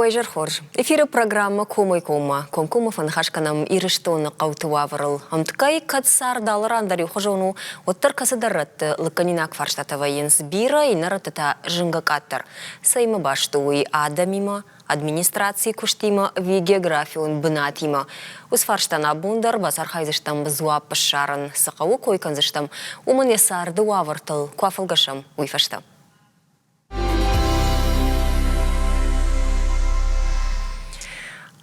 Уӕ изӕр хорз. Эфиры программӕ Комӕй-коммӕ комкоммӕ фӕныхас кӕнӕм Ирыстоны хъӕуты уавӕрыл. Ӕмткӕй кӕд цард алы ран дӕр иухуызон у, уӕддӕр кӕцыдӕр рӕтты лыггӕнинаг фарстатӕ вӕййынц бирӕ, иннӕ рӕтты та зынгӕ къаддӕр. Цӕимӕ баст у уый адӕмимӕ, администрацийы куыстимӕ ӕви географион бынатимӕ? Уыцы фарстӕн абон дӕр бацархайдзыстӕм дзуапп ссарын. Цы хъӕуы кой кӕндзыстӕм, уымӕн йӕ царды уавӕртыл куы афӕлгӕсӕм, уый фӕстӕ.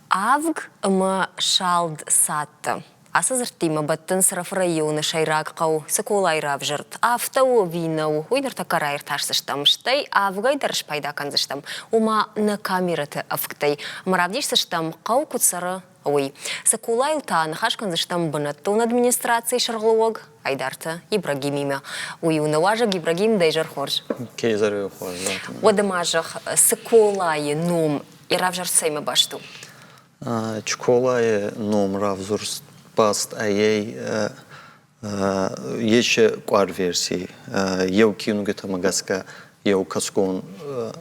Авг ӕмӕ салд цадтӕ. Ацы дзырдтимӕ бӕттынц Ӕрӕфы районы сӕйраг хъӕу Цыколайы равзӕрд. Афтӕ у ӕви нӕу, уый ныртӕккӕ раиртасдзыстӕм. Стӕй авгӕй дӕр спайда кӕндзыстӕм, ома нӕ камерӕты ӕвгтӕй. Ӕмӕ равдисдзыстӕм, хъӕу куыд цӕры, уый. Цыколайыл та ныхас кӕндзыстӕм бынӕттон администрацийы сӕргълӕууӕг Айдарты Ибрагимимӕ. Уый у нӕ уазӕг Ибрагим, дӕ изӕр хорз. Кезӕры хорз. Уӕдӕ ма зӕгъ, Цыколайы ном йӕ равзӕрст цӕимӕ баст у? Чколайы ном равзӕрст баст ӕй ес къуар верси. Еу киунугутӕмӕ гӕсгӕ еу кӕсгон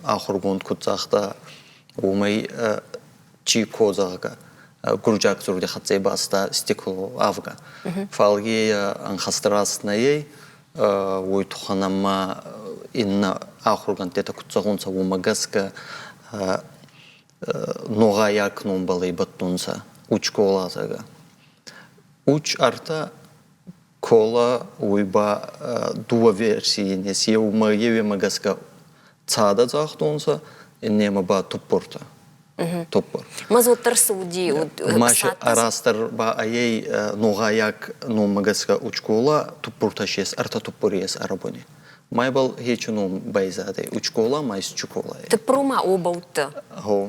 ахургонд куд загъта, уомӕй Чико, зӕгъгӕ, гурджаг дзурди хӕццӕ баста стекло авгӕ. Фал е ӕнхӕст раст нӕй, уой туххӕн ӕма иннӕ ахургӕндтитӕ куд зӕгъунцӕ, уомӕ гӕсгӕ ногъайаг номбӕл ӕй бӕттунцӕ Учкола, зӕгъгӕ. Уч ӕртӕ кола, уой ба дууӕ версий ес. Еумӕ еуемӕ гӕсгӕ цадӕ загътонцӕ, иннемӕ ба туппуртӕ. Туппур. Мазуттар цы уыди? Арастар ба ӕй ногъайаг номмӕ гӕсгӕ учкола туппуртӕ ес, ӕртӕ туппури ес арабони. Майбал хечи ном байзадӕй учкола ма исчукола. Туппурума обӕутты.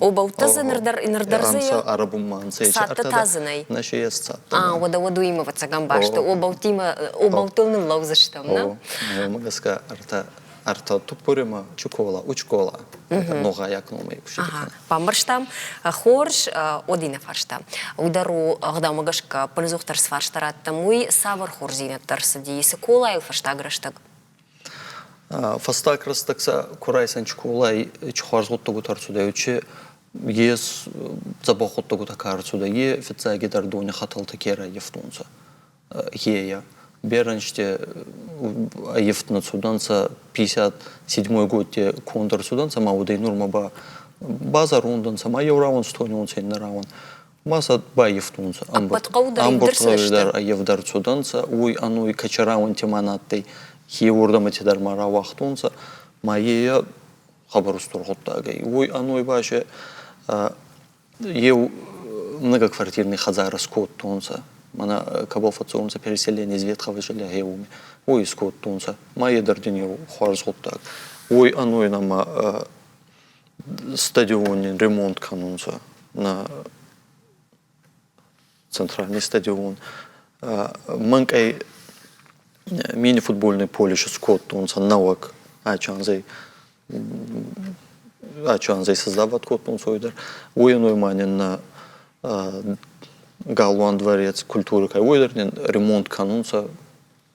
Обӕутты дзы нырдӕр нырдӕр дзы арабумма анцӕ цадты та дзы нӕй. Нӕ ес цадтӕ. А, уӕдӕ уӕд уыимӕ ӕвӕццӕгӕн басты. Обӕуттимӕ обӕуттыл ныллӕудзыстӕм, нӕ? Уымӕ гӕсгӕ ӕртӕ ӕртӕ туппуримӕ чукола, учкола. Ногъайаг номӕй кусы. Бамбӕрстам. Хорз, Одины фарста. Уый дӕр у ӕгъдаумӕ гӕсгӕ ӕппынӕдзухдӕр цы фарста раттӕм, уый цавӕр хорздзинӕдтӕ ӕрцыди Цыколайыл фӕстаг рӕстӕг? Фӕстаг рӕстӕг сӕ ку райсӕн Чиколай чи хуарз гъуддӕгутӕ ӕрцудӕй, чи ес дзӕбӕх гъуддӕгутӕ ка ӕрцудӕй, е фиццагидӕр дони хӕтӕлтӕ ке раййивтонцӕ. Ея. Берӕнсте ӕййивд нӕ цудӕнцӕ 57 годте конд ӕрцудӕнцӕ ма уӕдӕй нурмӕ ба базӕронд ӕнцӕ ма еу рауӕн стонионцӕ иннӕ рауӕн. Ма сӕ баййивтонцӕ. Ӕппӕт хъӕу дӕр Ӕмбурд гъӕуи дӕр ӕййивд ӕрцудӕнцӕ, уой ӕнуй кӕчи рауӕнти ма на адтӕй, хеуордӕмӕти дӕр ма рауагътонцӕ, ма е хъӕбӕр устур гъуддаг ӕй. Уой ӕнуй ба се еу многоквартирный хӕдзарӕ скодтонцӕ. Мӕнӕ кӕбӕл фӕццӕунцӕ переселение из ветхого жилья гъеуоми. Уой искодтонцӕ. Ма е дӕр дин еу хуарз гъуддаг. Уой ӕной нӕмӕ стадиони ремонт кӕнунцӕ на центральный стадион. Мӕнкъӕй мини-футбольный поле скодтонцӕ нӕуӕг ачанзӕй ачанзӕй создавать кодтонцӕ уой дӕр. Уой ӕной ма нин нӕ галуан дворец культуры кай уой дӕр нин ремонт кӕнунцӕ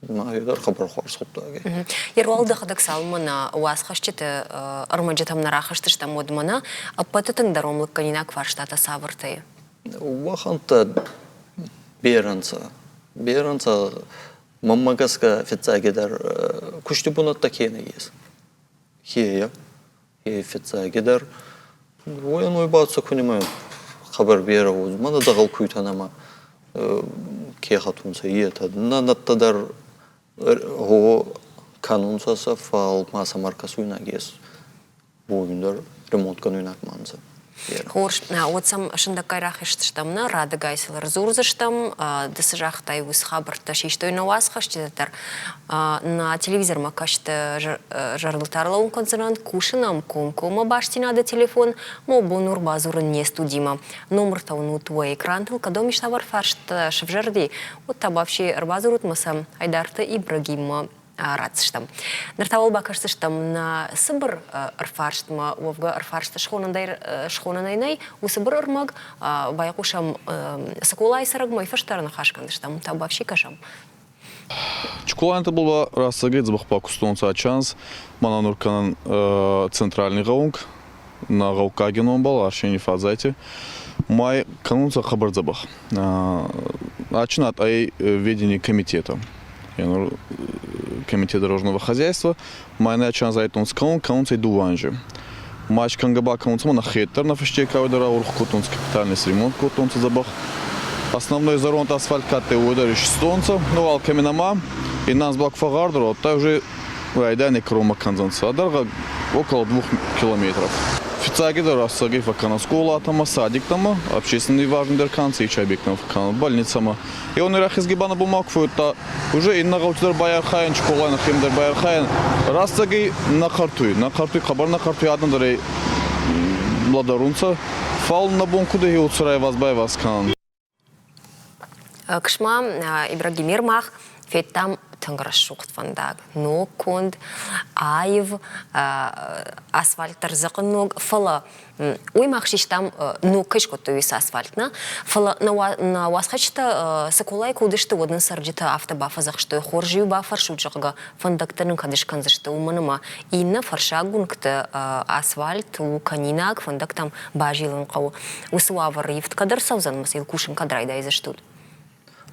ма дӕр хъӕбӕр хуарз гъуддаг ӕй. Еруал дӕхӕдӕг цалынмӕ нӕ уацхӕсджыты ӕрмӕджытӕм нӕ рахызтыстӕм, уӕдмӕ нӕ ӕппӕты тынгдӕр омлыккӕнинаг фарстатӕ цавӕртӕй? Уӕхӕнттӕ берӕ нцӕ. Берӕ нцӕ. Мӕнмӕ гӕсгӕ, фиццагидӕр кусти бунӕттӕ ке нӕййес. Хейӕ, фиццагидӕр уойӕн уой ба цӕкунимӕ хъӕбӕр берӕ уод. Мӕнӕ дзӕгъӕл куйтӕн ӕма ке хӕтунцӕ, етӕ. Нӕ нӕдтӕ дӕр гъо кӕнунцӕ сӕ, фал ма сӕмӕ ӕркӕсуйнаг ес. Уоми дӕр ремонт кӕнуйнаг ма нцӕ. Хорз, уӕд сӕм сындӕггай рахизтыстӕм, нӕ радыгай сыл ӕрдзурдзыстӕм. Ды цы загътай, уыцы хабӕрттӕ систой нӕ уацхӕсджытӕ дӕр. Нӕ телевизормӕ кӕсты зӕрдыл та ӕрлӕууын кӕндзынӕн, кусын ӕм комкоммӕ бастдзинады телефон, мӕ бон у ӕрбадзурын не студимӕ. Номыртӕ уынут уӕ экрантыл, кӕд уӕм истӕвӕр фарст сӕвзӕрди, уӕд та бафси ӕрбадзурут мӕ сӕм Айдарты Ибрагиммӕ ратдзыстӕм. Ныр та уал бакӕсдзыстӕм нӕ цыбыр ӕрфарстмӕ, уӕвгӕ ӕрфарст схонӕн нӕй, у цыбыр ӕрмӕг, байхъусӕм Цыколайы цӕрӕгмӕ, фӕстӕ ныхас кӕндзыстӕм, та бафси кӕсӕм. Чколайӕн была рӕстӕгӕй дзӕбӕх бакуыстонцӕ чанс, мӕнӕ нур кӕнӕн центральный гъӕунг. Нӕ гъӕуккаги номбӕл Арсени Фадзайти май кӕнунцӕ хъӕбӕр дзӕбӕх. Начинат ӕй ведение комитета. Комитет дорожного хозяйства. Мӕнӕ чанзайтонц кӕнун, кӕнунцӕ дуванжи. Мач кӕнгӕ ба кӕнунцӕ мӕнӕ хеддӕр нӕ фӕсте дӕр урх кодтонцӕ, капитальный ремонт кодтонцӕ дзӕбӕх. Основной зӕронд асфальт ка адтӕй, уой дӕр исистонцӕ. Ну, алкӕми нӕма. Иннӕ анз ба ку фӕгъгъардӕр, уӕдта уже райдайӕни кӕронмӕ кӕндзӕнцӕ. Дӕргъӕ около 2 километров. Фиццагидӕр рӕстӕги фӕккӕнӕн скъолатӕмӕ, садиктӕмӕ, общественный важныйдӕр кӕнци объекттӕмӕ фӕккӕнӕн, больницӕмӕ. Еу рахизги ба нӕ бумаг фӕудта, уже иннӕ гъӕути дӕр байархайӕн, скъолай нӕхем дӕр байархайӕн. Рӕстӕги нӕ хъӕртуй, нӕ хъӕртуй, хъӕбӕр нӕ хъӕртуй адӕм дӕр ӕй лӕдӕрунцӕ, фал нӕ бон куд ӕй уоцӕрайваз байваз кӕнӕн. Кысма Ибрагимир мах федтам тынг рӕсугъд фӕндаг, ног конд, аив, асфальт дӕр дзӕхъын ног, фӕлӕ уый мах систам ног кӕй скодтой уыцы асфальт, нӕ? Фӕлӕ нӕ уацхӕсджытӕ Соколайы куы уыдысты, уӕд нын цӕрджытӕ афтӕ бафӕдзӕхстой, хорз-иу бафӕрсут, зӕгъгӕ, фӕндӕгтӕ нын кӕд скӕндзысты, уымӕн ӕмӕ иннӕ фӕрсаг уынгты асфальт у кӕнинаг, фӕндӕгтӕм базилын хъӕуы. Уыцы уавӕры ивд кӕд ӕрцӕудзӕн ӕмӕ сыл кусын кӕд райдайдзыстут?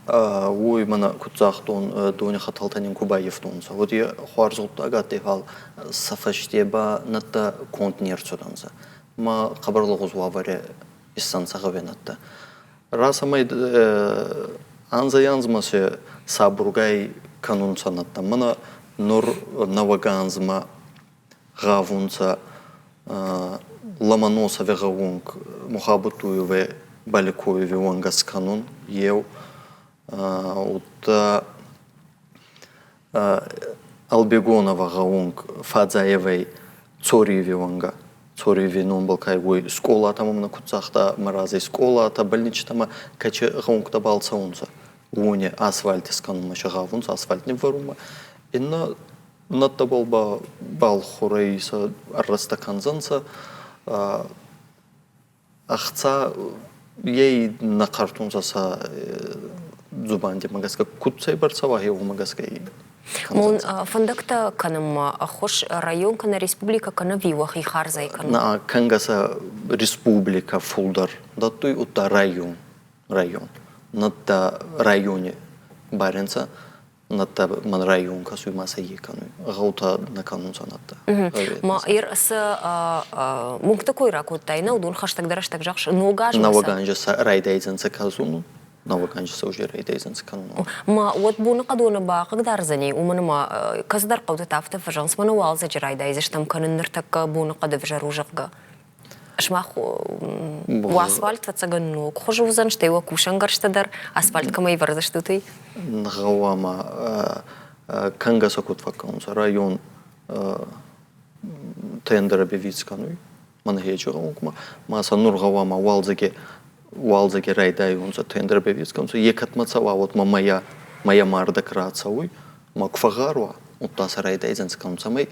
Уой мӕнӕ куд загътон, дони хӕтӕлтӕ нин ку баййивтонцӕ, уӕд е хуарз гъуддаг адтӕй, фал сӕ фӕсте ба нӕдтӕ конд не рцудӕнцӕ. Ма хъӕбӕр лӕгъуз уавӕри иссӕнцӕ гъӕуи нӕдтӕ. Рацӕмӕй анзӕй-анзмӕ сӕ сабургай кӕнунцӕ нӕдтӕ. Мӕнӕ нур нӕуӕг анзмӕ гъавунцӕ Ломоносови гъӕуонг Мухабутуеве Баликоеви уӕнгӕ скӕнун еу, удта Албегонова гъӕуонг Фадзаевӕй Цориеви уӕнгӕ. Цориеви номбӕл ка уой скъолатӕмӕ мӕнӕ куд загъта мӕ разӕй скъолатӕ, больничтӕмӕ кӕчи гъӕунгтӕбӕл цӕунцӕ, уони асфальт искӕнунмӕ сӕ гъавунцӕ, асфальт ниввӕрунмӕ. Иннӕ нӕдтӕбӕл ба балхурӕй сӕ ӕррӕстӕ кӕндзӕнцӕ. Ӕхца ей нӕ хъӕртунцӕ сӕ дзубандимӕ гӕсгӕ, куд цӕйбӕрцӕ уа, уомӕ гӕсгӕ. Мон фӕндӕгтӕ кӕнынмӕ ӕххуыс район кӕнӕ республикӕ кӕнӕ ӕви уӕхи хардзӕй кӕнут? Нӕ, кӕнгӕ сӕ республикӕ фулдӕр дӕттуй, удта район, район. Нӕдтӕ райони барӕнцӕ нӕдтӕ мӕн район кӕсуй ма сӕ е кӕнуй. Гъӕутӕ нӕ кӕнунцӕ нӕдтӕ. Ма ир цы мунгты кой ракодтай, нӕ уыдон хӕстӕгдӕр рӕстӕг зӕгъыс ног азмӕ Нӕуӕг анзы сӕ райдайдзӕнцӕ кӕсун, нӕуӕг анзы сӕ уже райдайдзӕнцӕ кӕнун. Ма уӕд боныхъӕдоны бахъыгдардзӕни, уымӕн ӕмӕ кӕцыдӕр хъӕуты та афтӕ фӕзӕгъынц, мӕнӕ уалдзӕджы райдайдзыстӕм кӕнын ныртӕккӕ боныхъӕды ӕвзӕр у, зӕгъгӕ. Сымах уӕ асфальт ӕцӕгӕн ног хуызы уыдзӕн, стӕй уӕ кусӕнгӕрзтӕ дӕр асфальт кӕмӕй ӕвӕрдзыстут, уый? Гъӕуама кӕнгӕ сӕ куд фӕккӕнунцӕ, район тендер объявить кӕнуй мӕн хечи гъӕунгмӕ, ма сӕ нур гъӕуама уалдзӕги уалдзӕги райдайунцӕ тендер объявить кӕнунцӕ. Е кӕдмӕ цӕуа, уӕдмӕ мӕйӕ мӕйӕ мардӕг рацӕуй, ма ку фӕгъгъӕр уа, удта сӕ райдайдзӕнцӕ кӕнун, цӕмӕй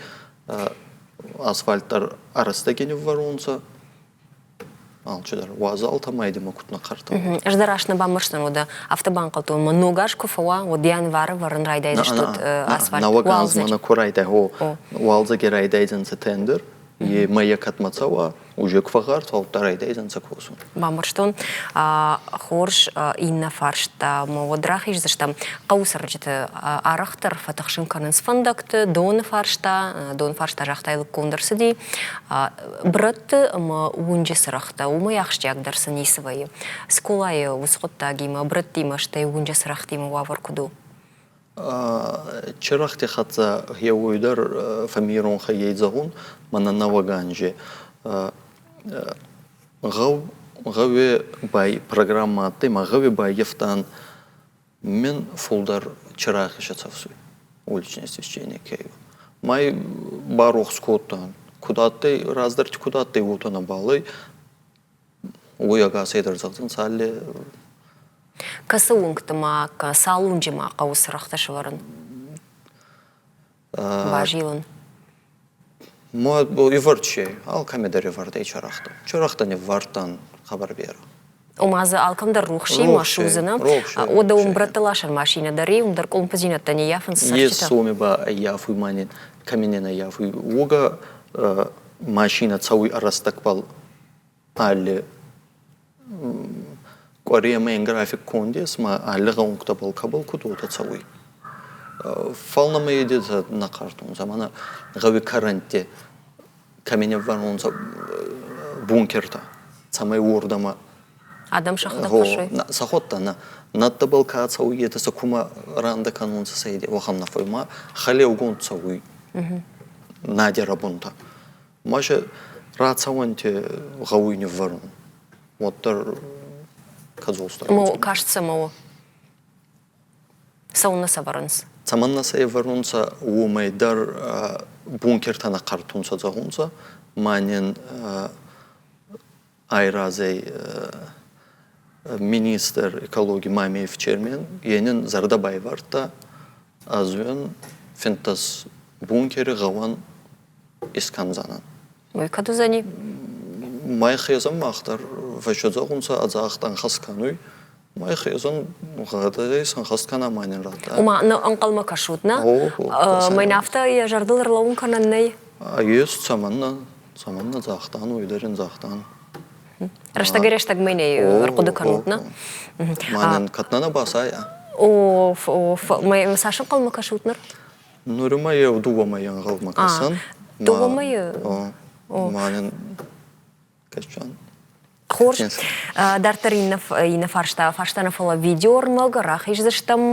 асфальт дӕр ӕрӕстӕги ниввӕрунцӕ, алчидӕр уазалтӕ майдӕмӕ куд нӕ хъӕртӕ. Ӕз дӕр раст нӕ бамбӕрстон, уӕдӕ афтӕ банхъӕлдтон, ӕмӕ ног аз куы фӕуа, уӕд январы вӕрын райдайдзыстут асфальт. Нӕуӕг анзмӕ нӕ ку райдай, гъо, уалдзӕги райдайдзӕнцӕ тендер, е мӕйӕ кӕдмӕ цӕуа, уже куы фӕгъгъӕртт, уӕддӕр райдайдзӕнцӕ косун. Бамбӕрстон. Хорз, иннӕ фарста ма уӕд рахиздзыстӕм. Хъӕуы цӕрджыты арӕхдӕр фӕтыхсын кӕнынц фӕндӕгты, доны фарста, доны фарста загътай лыггонд ӕрцыди. Брӕтты ӕмӕ уынджы цырӕгътӕ, уымӕй ахсджиагдӕр сын ницы вӕййы. Скъолайы уыцы хъуыддагимӕ, брӕттимӕ, стӕй уынджы цырӕгътимӕ уавӕр куыд у? Чырӕгъти хӕццӕ еуей дӕр фӕммиронхӕй зӕгъун, мӕнӕ нӕуӕг анзи гъӕу гъӕуи бай программӕ адтӕй ма гъӕуи баййафтан мин фулдӕр чырагъи исӕцӕфсуй уличное освещение ке Май барохс кодтан, куд адтӕй, раздӕрти куд адтӕй, уотӕ нӕбал ӕй. Уой ӕгасӕй дӕр зӕгъдзӕнцӕ алли Кӕцы уынгты ма, цал уынджы ма хъӕуы цырӕгътӕ сӕвӕрын? Базилын. Ма ивӕрд се, алкӕмӕ дӕр ивӕрд ӕй чырӕгътӕ. Чырӕгътӕ ниввардтан хъӕбӕр берӕ. Ома дзы алкӕм дӕр рухсимӕ судзы, нӕ? Уӕдӕ уым брӕтты ласӕн машинӕ дӕр и, уым дӕр къуылымпыдзинӕдтӕ не ййафынц цӕрджытӕ? Ес, уоми ба ӕййафуй ма не, кӕми не ӕййафуй. Уогӕ Машинӕ цӕуй ӕ рӕстӕгбӕл алли къуӕре ма график конд ес, ма алли гъӕунгтӕбӕл кӕбӕл куд уотӕ цӕуй. Фал нӕмӕ едетӕ нӕ хъӕртунцӕ, мӕнӕ гъӕуи кӕрӕнтти кӕми ниввӕрунцӕ бункертӕ, цӕмӕй уордӕмӕ Адӕм сӕхуӕдӕг хӕссуй? Сӕхуӕдтӕ нӕ. Нӕдтӕбӕл ка цӕуй, етӕ сӕ кумӕ рандӕ кӕнунцӕ сӕ уӕхӕн нӕ ма хӕлеугонд цӕуй нади рӕбунтӕ. Ма сӕ рацӕуӕнти гъӕуй ниввӕрун. Уӕддӕр кӕдзосдӕр. Мо каст цӕмӕ у? Цӕуылнӕ сӕвӕрынц? Цӕмӕннӕ сӕ ӕвӕрунцӕ, уомӕй дӕр бункертӕ нӕ хъӕртунцӕ зӕгъунцӕ. Ма нин айразӕй министр экологи Мамиев Чермен е нин зӕрдӕ байвардта, ӕз уин 15 бункери гъӕуӕн искӕндзӕнӕн. Уый кӕд уыдзӕни? Мӕхецӕн мах дӕр фӕсзӕгъунцӕ ӕдзагъд ӕнхӕст кӕнуй. Мӕхецӕн гъӕдӕй сӕнхӕст кӕна ма нин радта. Ома, ӕнхъӕлмӕ кӕсут, нӕ? Мӕн афтӕ йӕ зӕрдыл ӕрлӕууын кӕнӕн нӕй? Ес, цӕмӕннӕ, цӕмӕннӕ загътан, уый дӕр ин загътан. Рӕстӕгӕй-рӕстӕгмӕ нӕ ӕрхъуыды кӕнут, нӕ? Мӕнӕн кӕд нӕ нӕ басайа? О, цас ӕнхъӕлмӕ кӕсут ныр? Нурма еу дууӕ мӕйи ӕнгъӕлмӕ кӕсӕн. Дууӕ мӕйы? Мӕнӕн кӕсджан. Хорз. Дарддӕр иннӕ фарста, фарста нӕ фӕлӕ видеоӕрмӕг рахиздзыстӕм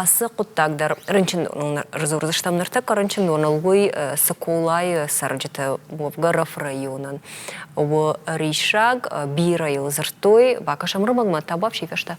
ацы хъуыддаг дӕр рынчындоныл рдзурдзыстӕм. Ныртӕккӕ рынчындоныл уый Цыколайы цӕрджыты уӕвгӕ районӕн у риссаг, бирӕ йыл дзырдтой. Бакӕсӕм ӕрмӕгмӕ, табуафси фӕстӕ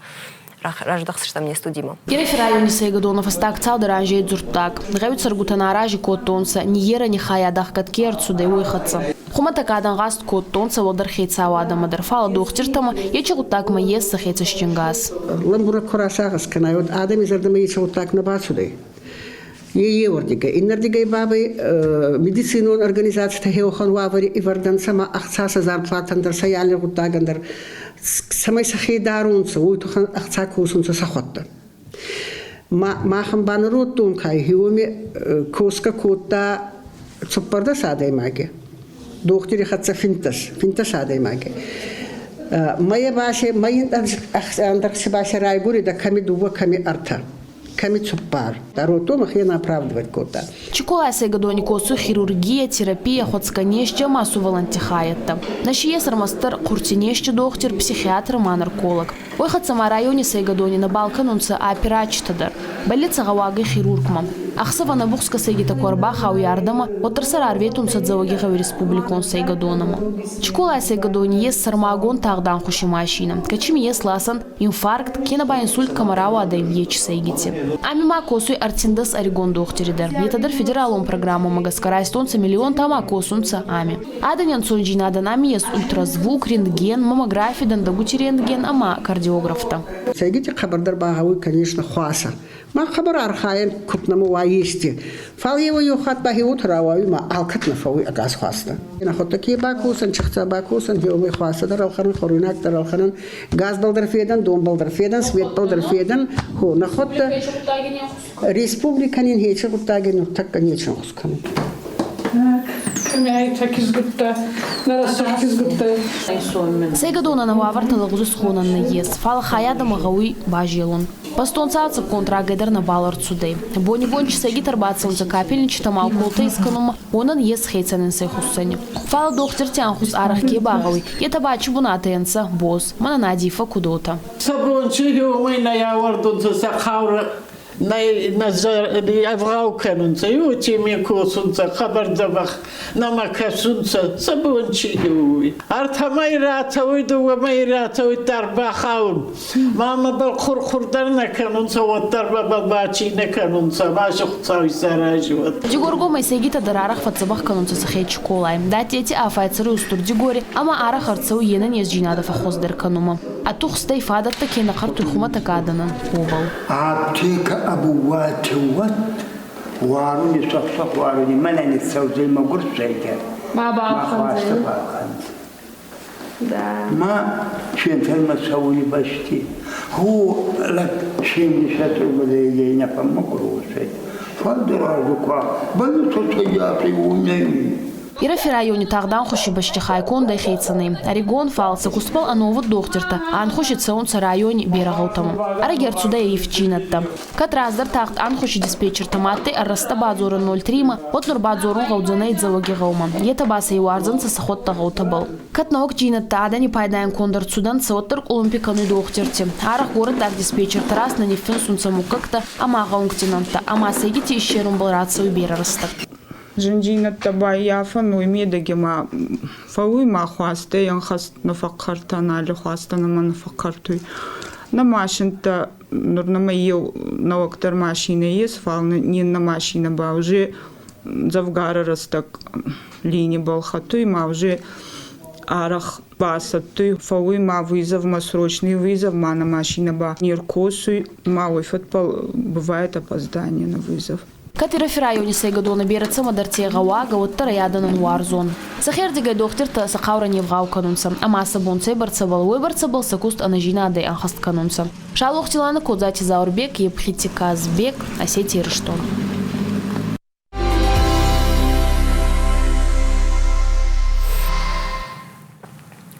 раздӕхдзыстӕм не студимӕ. Ирӕфи райони сӕйгӕдони фӕстаг цалдӕр анзей дзурддаг. Гъӕуи цӕргутӕн арази кодтонцӕ, ниййерӕни хайадӕ ӕхгӕд ке ӕрцудӕй, уой хӕццӕ. Хумӕтӕг адӕн гъаст кодтонцӕ уӕлдӕр хецауадӕмӕ дӕр, фал дохтиртӕмӕ ечи гъуддагмӕ ес сӕхе цӕстингас. Лӕмбунӕг ку расагъӕс кӕнай, уӕд адӕми зӕрдӕмӕ еци гъуддаг нӕ бацудӕй. Е еуӕрдигӕй. Иннердигӕй бабӕй медицинон организацитӕ хеуӕхӕн уавӕри ивӕрдӕнцӕ ма ӕхца сӕ зарплатӕн дӕр, сӕ алли гъуддагӕн дӕр, цӕмӕй сӕхе дарунцӕ, уой туххӕн ӕхца косунцӕ сӕхуӕдтӕ. Махӕн ба нурудтон кай уоми косгӕ кодта цуппӕрдӕс адӕймаги. Дохтири хӕццӕ финтдӕс адӕймаги. Мӕйӕ ба се мӕйин ӕндӕр ба се райгуридӕ кӕми дууӕ, кӕми ӕртӕ. Кӕми цуппар. Дарото мӕхе оправдывать кодта. Чиколай сӕйгӕдони косуй хирургия, терапия, хуӕцгӕ ӕма сувӕллӕнтти хайӕдтӕ. Нӕ си ес ӕрмӕстдӕр хъурти дохтир, психиатр ӕма нарколог. Уой хӕццӕ ма райони сӕйгӕдони нӕбал кӕнунцӕ операчитӕ дӕр. Бӕллицӕ гъӕуагӕй хирургмӕ. Ӕхсӕвӕ нӕбухсгӕ сӕйгитӕ ку ӕрбахауй ардӕмӕ, уӕддӕр сӕ рарветунцӕ Дзӕуӕгигъӕуи республикон сӕйгӕдонӕмӕ. Чиколай сӕйгӕдони ес сӕрмагонд тагъд ӕнхуси машинӕ, кӕцими ес ласӕн инфаркт кенӕ ба инсульт кӕмӕ рауадӕй, ечи сӕйгити. Ами ма косуй 13 ӕригон дохтири дӕр. Етӕ дӕр федералон программӕмӕ гӕсгӕ райстонцӕ миллионтӕ ӕма косунцӕ ами. Адӕни ӕнцондзийнадӕн ами ес ультразвук, рентген, маммографи, дӕндӕгути рентген ӕма кардиографтӕ. Сӕйгити хъӕбӕрдӕр багъӕуй, конечно, хуасӕ. Мах хъӕбӕр архайӕн, куд нӕмӕ уа ести. Фал еуӕй-еу хатт ба хеуотӕ рауайуй ма алкӕд нӕ фӕууй ӕгас хуастӕ. Нӕхуӕдтӕ ке бакосӕн, чихцӕ бакосӕн, еумӕ хуасӕ дӕр ӕлхӕнӕн, хуӕруйнаг дӕр ӕлхӕнӕн, газбӕл дӕр федӕн, донбӕл дӕр федӕн, светбӕл дӕр федӕн. Хо, нӕхуӕдтӕ республикӕ нин хеци гъуддаги нуртӕккӕ нечи ӕнхус кӕнуй. Сӕйгӕдонӕн ӕ уавӕртӕ лӕгъуз исхонӕн нӕййес, фал хайадӕмӕ гъӕуй базелун. Бӕстон цалцӕггонд рагӕй дӕр нӕбал ӕрцудӕй. Бонигон чи сӕйгитӕ ӕрбацӕунцӕ капельничитӕ ма уколтӕ искӕнунмӕ, уонӕн ес хецӕн инсӕй хуссӕни. Фал дохтирти ӕнхус арӕх ке багъӕуй, етӕ ба ачи бунатӕй ӕнцӕ боз. Мӕнӕ Надифа куд уотӕ. Сӕ бон чи уомӕй нӕ ауӕрдунцӕ сӕ хъаурӕ нӕ ӕвгъау кӕнунцӕ, уотемӕй косунцӕ, хъӕбӕр дзӕбӕх нӕмӕ кӕсунцӕ, сӕ бон чи уй. Ӕртӕмӕй рацӕуй, дууӕмӕй рацӕуй дӕр бахаун. Ма мӕбӕл хъур-хъур дӕр нӕ кӕнунцӕ, уӕддӕр мӕбӕл бачи нӕ кӕнунцӕ, ма Хуцауи исарази уӕд. Дигоргомӕй сӕйгитӕ дӕр арӕх фӕдздзӕбӕх кӕнунцӕ сӕхе Чиколай. Датети Афай цӕруй устур Дигори ӕма арӕх ӕрцӕуй е нӕнездзийнадӕ фӕххуӕздӕр кӕнунмӕ. Ӕ тухстӕй фадӕттӕ ке нӕ хъӕртуй хумӕтӕг адӕнӕн, уобӕл. Аптека абуатыуат уаруни сӕхсӕх уаруни мӕнӕ ниццӕудзӕй мӕгур сӕйгӕ. Ма балхӕндзӕй. Ма центрмӕ цӕуни бӕсти ху лӕг 70 рублей нӕ фӕммӕгур уосӕй. Фал дӕр ардуква, бӕллицӕ цӕййафи унӕй. Ирӕфи райони тагъд ӕнхуси бӕстихай конд ӕй хецӕнӕй. Ӕригон, фал сӕ кустбӕл ӕновуд дохтиртӕ ӕнхуси цӕунцӕ райони берӕ гъӕутӕмӕ. Ӕрӕги ӕрцудӕй ӕййивддзийнӕдтӕ. Кӕд раздӕр тагъд ӕнхуси диспетчертӕмӕ адтӕй ӕррӕстӕ бадзорӕн 03-мӕ, уӕд нур бадзорун гъӕудзӕнӕй Дзӕуӕгигъӕумӕ. Етӕ ба сӕ иуардзӕнцӕ сӕхуӕдтӕ гъӕутӕбӕл. Кӕд нӕуӕгдзийнӕдтӕ адӕни пайдайӕн конд ӕрцудӕнцӕ, уӕддӕр къулумпи кӕнуй дохтирти. Арӕх горӕттаг диспетчертӕ раст нӕ ниффинсунцӕ муггӕгтӕ ӕма гъӕунгти нӕмттӕ ӕма сӕйгити иссерунбӕл рацӕуй берӕ рӕстӕг. Зиндзийнӕдтӕ баййафӕн уой медӕги ма фӕууй ма хуастӕй ӕнхӕст нӕ фӕхъхъӕртан, алли хуастӕ нӕмӕ нӕ фӕхъхъӕртуй. Нӕ машинттӕ нур нӕмӕ еу нӕуӕгдӕр машинӕ ес, фал не ннӕ машинӕ ба уже дзӕвгарӕ рӕстӕг линибӕл хӕтуй ма уже арӕх басӕттуй, фӕууй ма вызовмӕ, срочный вызов ма нӕ машинӕ ба не ркосуй, ма уой фӕдбӕл бывает опоздание на вызов. Кӕд Ирӕфи райони сӕйгӕдони берӕ цӕмӕдӕрти гъӕуагӕ, уӕддӕр ӕй адӕнӕн уарзон. Сӕхердигӕй дохтиртӕ сӕ хъаурӕ не вгъау кӕнунцӕ ӕма сӕ бон цӕйбӕрцӕбӕл, уойбӕрцӕбӕл сӕ куст ӕнӕзийнадӕй ӕнхӕст кӕнунцӕ. Саулохти Лана, Кодзати Заурбек, Епхити Казбек, Осетия, Ирыстон.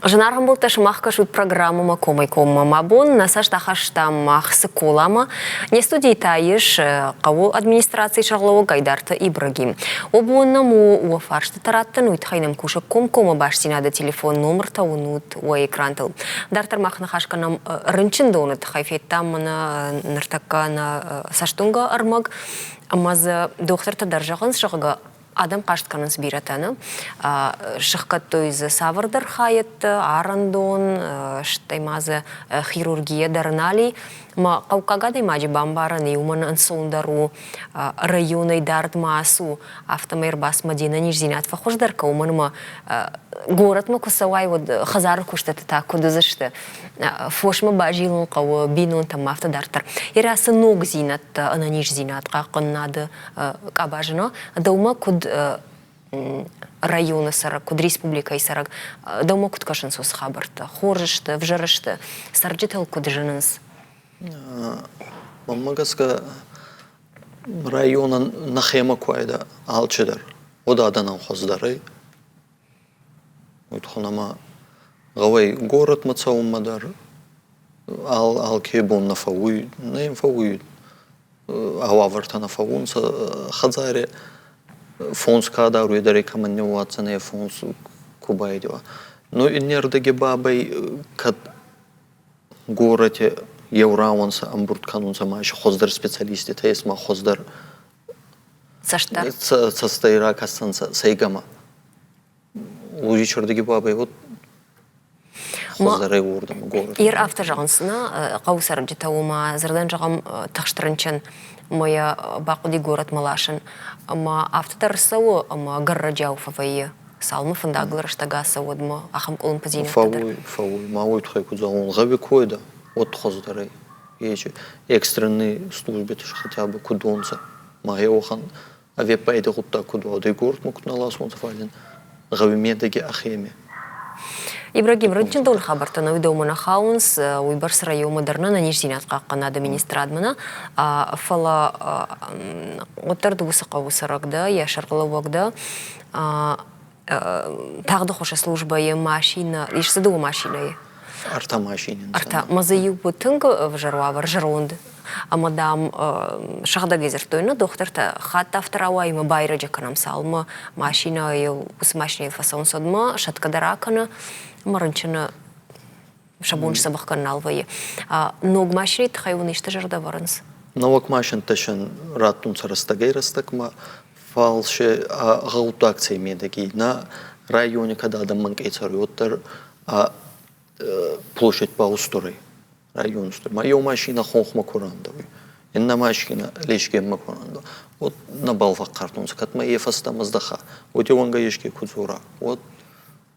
Зынаргъ ӕмбӕлттӕ, сымах кӕсут программӕмӕ комӕй-коммӕ. Мӕ бон нӕ цӕст ахастам мах Цыколамӕ. Не студийы та ис хъӕуы администрацийы сӕргълӕууӕг Айдарты Ибрагим. Уӕ бон нӕм у уӕ фарстытӕ раттын, уый тыххӕй нӕм кусы комкоммӕ бастдзинады телефон номыртӕ уынут уӕ экрантыл. Дарддӕр мах ныхас кӕнӕм рынчындоны тыххӕй. Федтам мӕнӕ ныртӕккӕ нӕ цӕстуынгӕ ӕрмӕг ӕмӕ дзы дохтыртӕ дӕр зӕгъынц, зӕгъгӕ, адӕм хъаст кӕнынц бирӕтӕ, нӕ? Сыхгӕдтой дзы цавӕрдӕр хайӕдтӕ, арӕндон, стӕй ма дзы хирургия дӕр нал и. Мӕ хъӕуккаг адӕймаджы бамбарӕн и, уымӕн ӕнцондӕр у районӕй дард ма ацу, афтӕмӕй ӕрбацмӕ де нӕниздзинад фӕхуыздӕр кӕ, уымӕн ӕмӕ горӕтмӕ куы цӕуай, уӕд хӕдзары куыстыты та куыд уыдзысты? Фосмӕ базилын хъӕуы, бинонтӕм афтӕ дарддӕр. Ирӕ цы ногдзинӕдтӕ ӕнӕниздзинад хъахъхъӕнынады къабазы нӕ, дӕумӕ куыд районы цӕрӕг, куыд республикӕйы цӕрӕг, дӕумӕ куыд кӕсынц уыцы хабӕрттӕ? Хорз сты, ӕвзӕр сты, цӕрджытыл куыд зынынц? Мӕнмӕ гӕсгӕ, районӕн нӕхемӕ ку айда алчидӕр, уӕд адӕнӕн хуӕздӕр ӕй. Уой туххӕн ӕма гъӕуй горӕтмӕ цӕунмӕ дӕр алке бон нӕ фӕууй, нӕ ин фӕууй ӕ уавӕртӕ нӕ фӕуунцӕ хӕдзари фонс ка даруй, дӕр ӕй кӕмӕн ниууадздзӕнӕй фонс ку байдеуа. Но иннердӕги бабӕй кӕд горӕти еу рауӕн сӕ ӕмбурд кӕнунцӕ ма хуӕздӕр специалисттитӕ ес ма хуӕздӕр цӕстӕй ракӕсдзӕнцӕ сӕйгӕмӕ. Уый бабӕй вот хуыздӕрӕй уордӕмӕ горӕт. Ир афтӕ зӕгъынц, нӕ хъӕуы цӕрджытӕ уымӕ дзырдӕн зӕгъӕм тыхст рынчын ӕмӕ йӕ бахъуыди горӕтмӕ ласын. Ӕмӕ афтӕ дӕр цӕуы ӕмӕ гӕррӕджиау фӕвӕййы. Цалынмӕ фӕндагыл рӕстӕг ацӕуы, уӕдмӕ ахӕм къуылымпыдзинӕдтӕ дӕр. Фӕууй, фӕууй. Ма уой туххӕй куд зӕгъон, гъӕуи кой дӕ, уӕд хуӕздӕр ӕй. Ечи экстренный службити хотя бы куд уонцӕ. Ма еуӕхӕн ӕвеппайди гъуддаг куд уа, городмӕ куд нӕ ласонцӕ, фал ин гъӕуи медӕги ӕхеми. Ибрагим, рынчындоны хабӕрттӕ нӕ дӕумӕ нӕ хауынц, уыйбӕрц районмӕ дӕр нӕ ӕнӕниздзинад хъахъхъӕнады министрадмӕ нӕ, фӕлӕ уӕддӕр ды уыцы хъӕуы цӕрӕг дӕ, йӕ сӕргълӕууӕг дӕ. Тагъды хуысы службӕйы машинӕ, ис дзы дыууӕ машинӕйы? Ӕртӕ машинӕ. Ӕртӕ. Мӕ дзы иу тынг ӕвзӕр уавӕр, зӕронд. Ӕмӕ, дам, сыгъдӕгӕй дзырдтой, нӕ дохтыртӕ хатт афтӕ рауайы ӕмӕ байрӕджы кӕнӕм, цалынмӕ машинӕйыл, уыцы машинӕйыл фӕцӕуынц, уӕдмӕ сӕтгӕ дӕр акӕны ӕмӕ рынчыны сӕ бон сдзӕбӕх кӕнын нал вӕййы. Ног машинӕйы тыххӕй уын исты зӕрдӕ ӕвӕрынц? Нӕуӕг машинтӕ син раттунцӕ рӕстӕгӕй-рӕстӕгмӕ, фал се гъуддаг цӕй медӕги нӕ райони кӕд адӕм мӕнкъей цӕруй, уӕддӕр площадь ба устур ӕй, район устур. Ма еу машинӕ хонхмӕ ку рандӕуй, иннӕ машинӕ Лескенмӕ ку рандӕуй, уӕд нӕбал фӕхъхъӕртунцӕ, кӕд ма е фӕстӕмӕ здӕха, уӕд еуӕнгӕ еске ку дзора, уӕд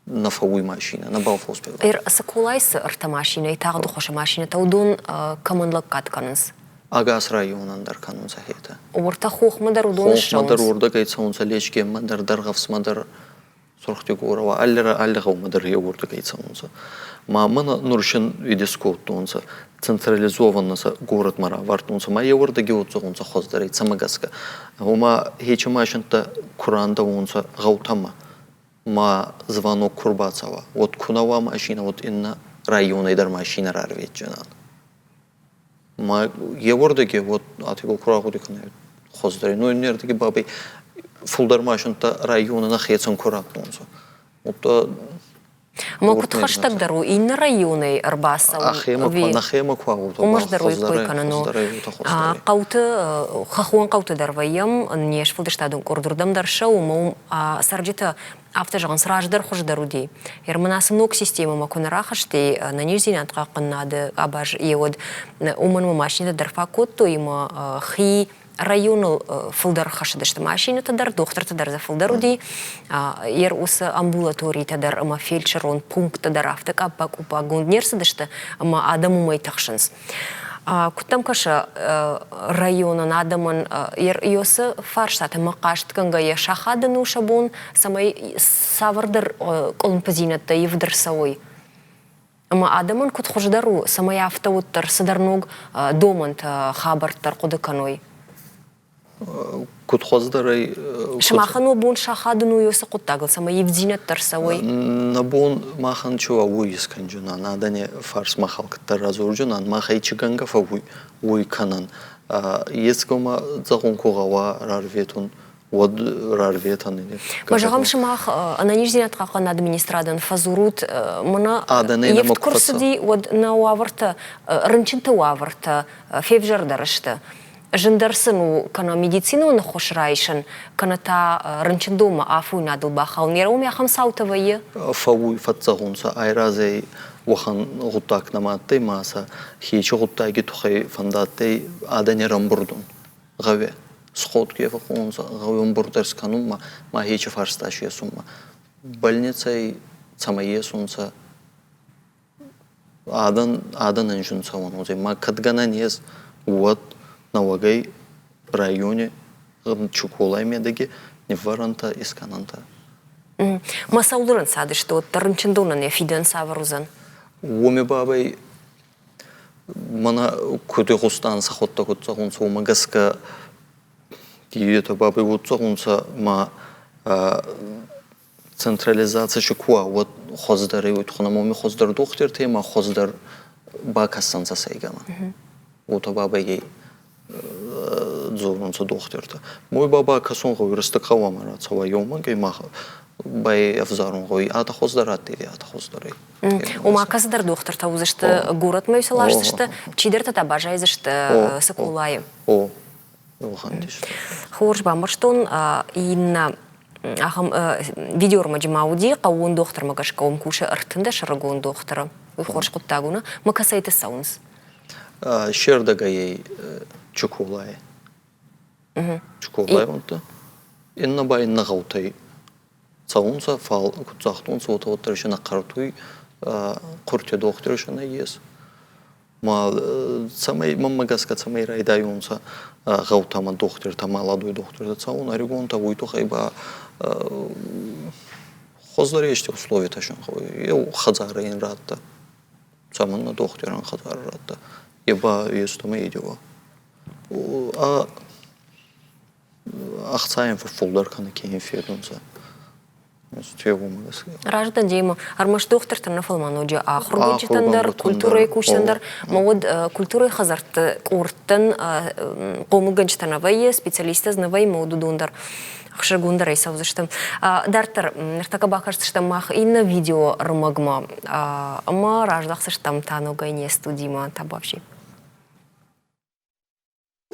нӕ фӕууй машинӕ, нӕбал фӕуспел. Соколай цы ӕртӕ машинӕйы, тагъд ӕххуысы машинӕтӕ, уыдон кӕмӕн лӕггад кӕнынц? Ӕгас районӕн дӕр кӕнунцӕ хетӕ. Уӕртӕ хохмӕ дӕр уыдон Хохмӕ дӕр уордӕгӕй цӕунцӕ, Лескенмӕ дӕр, Дӕргъӕвсмӕ дӕр, Сурхдигорова, алли, алли гъӕумӕ дӕр еугурдӕгӕй цӕунцӕ. Ма мӕнӕ нур син идес кодтонцӕ, централизованно сӕ горӕтмӕ равардтонцӕ, ма еуӕрдӕги отдзӕгъунцӕ хуӕздӕрӕй, цӕмӕ гӕсгӕ. Гъома хечи машинттӕ ку рандӕуонцӕ гъӕутӕмӕ. Ма звонок ку рбацӕуа, уӕд ку нӕ уа машинӕ, уӕд иннӕ районӕй дӕр машинӕ рарветдзӕнӕн. Ма еуӕрдӕги уӕд атигъо ку рагъуди кӕнай хуӕздӕр. Ну иннердиги бабӕй фулдӕр машинтӕ райони нӕхецӕн ку раттонцӕ. Удта Ма куыд хӕстӕгдӕр у иннӕ районӕй ӕрбацӕуын? Нӕхемӕ ку Уымӕ дӕр уый кой кӕнын у. Хъӕуты, хӕххон хъӕуты дӕр вӕййӕм, не сфӕлдыстадон къорд уырдӕм дӕр ссӕуы, ӕмӕ уым цӕрджытӕ афтӕ зӕгъынц, раздӕр хуыздӕр уыди. Ермын ацы ног системӕмӕ куы нӕ рахызти, ӕнӕниздзинад хъахъхъӕнынады къабаз йеуӕд, уымӕн ӕмӕ машинӕтӕ дӕр фӕкодтой ӕмӕ хи районыл фылдӕр хӕссыдысты машинӕтӕ дӕр, дохтыртӕ дӕр дзы фылдӕр уыди. Ер уыцы амбулаторитӕ дӕр ӕмӕ фельдшерон пункттӕ дӕр афтӕ къаппа-къуппагонд не рцыдысты, ӕмӕ адӕм уымӕй тыхсынц. Куыд дӕм кӕсы, районӕн адӕмӕн ёсы фарстатӕ ӕмӕ хъастгӕнгӕйӕ сахадын у сӕ бон, цӕмӕй цавӕрдӕр къуылымпыдзинӕдтӕ ивд ӕрцӕуой? Ӕмӕ адӕмӕн куыд хуыздӕр у, цӕмӕй афтӕ уӕддӕр цыдӕр ног домӕнтӕ, хабӕрттӕ ӕрхъуыды кӕной? Куыд хуыздӕрӕй... Сымахӕн уӕ бон сахадын у уыцы хъуыддагыл, цӕмӕй ивддзинӕдтӕ ӕрцӕуой? Нӕ бон махӕн чи уа, уый искӕнджынӕн, адӕни фарсмӕ халкддӕр радзорджынӕн, мах ӕй чи гӕнгӕ фӕууй, уый кӕнӕн. Ецгомӕ зӕгъун ку гъӕуа рарветун, уӕд рарветӕн. Ма зӕгъӕм, сымах ӕнӕниздзинад хъахъхъӕнынады министрадӕн фӕдзурут, мӕнӕ ивд куы рцыди, уӕд нӕ уавӕртӕ, рынчынты уавӕртӕ февзӕрдӕр сты. Зындӕр сын у кӕнӕ медицинон ӕххуыс райсын, кӕнӕ та рынчындонмӕ афойнадыл бахауын. Йӕ уым ахӕм цаутӕ вӕййы? Фӕууй, фӕццӕгъунцӕ. Айразӕй уӕхӕн гъуддаг нӕма адтӕй, ма сӕ хечи гъуддаги туххӕй фӕндадтӕй адӕни рамбурд ун. Гъӕуе сходки фӕххонунцӕ гъӕуи ӕмбурд ӕрскӕнунмӕ ма хечи фарста есунмӕ. Больницӕй цӕмӕй есунцӕ адӕн адӕнӕн зин цӕуӕн уодзӕй. Ма кӕд гӕнӕн ес, уӕд нӕуӕгӕй райони Чуколай медӕги ниввӕрӕнтӕ искӕнӕнтӕ. Ма цӕуылдӕр ӕнцадысты, уӕддӕр рынчындонӕн йӕ фидӕн цавӕр уыдзӕн? Уоми бабӕй Мӕнӕ куд игъустан, сӕхуӕдтӕ куд зӕгъунцӕ, уомӕ гӕсгӕ етӕ бабӕй уод зӕгъунцӕ ма централизаци си ку уа, уӕд хуӕздӕр ӕй, уой туххӕн ӕма уоми хуӕздӕр дохтиртӕ ӕма хуӕздӕр бакӕссӕнцӕ сӕйгӕмӕ. Уотӕ бабӕй ӕй дзорунцӕ дохтиртӕ. Мой ба бакӕсун гъӕуй, рӕстӕг гъӕуама рацӕуа еумӕгӕй мах байӕвзарун гъӕуй, атӕ хуӕздӕр адтӕй, атӕ хуӕздӕр ӕй. Ома кӕцыдӕр дохтыртӕ уыдзысты горӕтмӕ сӕ ласдзысты, чидӕртӕ та баззайдзысты Цыколайы. О, Хорз бамбӕрстон. Иннӕ ахӕм видеоӕрмӕджы ма уыди, хъӕууон дохтырмӕ гӕсгӕ уым кусы 13 ӕрыгон дохтыры. Уый хорз хъуыддаг у, нӕ? Мӕ кӕцӕйты цӕуынц? Се рдӕгӕй Чуколайы. Чуколайы уӕнтӕ. Иннӕ ба иннӕ гъӕутӕй цӕунцӕ, фал куд загътонцӕ, уотӕ уӕддӕр си нӕ хъӕртуй, хъурти дохтир си нӕййес. Ма цӕмӕй, мӕнмӕ гӕсгӕ, цӕмӕй райдайонцӕ гъӕутӕмӕ дохтиртӕ, маладой дохтиртӕ цӕун, ӕригонтӕ уой туххӕй ба хуӕздӕр ести условитӕ син гъӕуй. Еу хӕдзарӕ ин радта. Цӕмӕннӕ дохтирӕн хӕдзарӕ радта. Е ба естӕмӕ идеуа. А ӕхцайӕн фӕффулдӕр кӕнӕ ке ин федунцӕ. Раздӕр демӕ ӕрмӕст дохтыртӕн нӕ, фӕлӕ ма ноджы ахуыргӕнджытӕн дӕр, культурӕйы кусджытӕн дӕр. Ма уӕд культурӕйы хӕдзӕртты къордтӕн хъомылгӕнджытӕ нӕ вӕййы, специалисттӕ дзы нӕ вӕййы, ма уӕд уыдон дӕр ӕхсызгондӕрӕй цӕудзысты. Дарддӕр ныртӕккӕ бакӕсдзыстӕм мах иннӕ видео-ӕрмӕгмӕ ӕмӕ раздӕхдзыстӕм та ногӕй не студимӕ. Табуафси.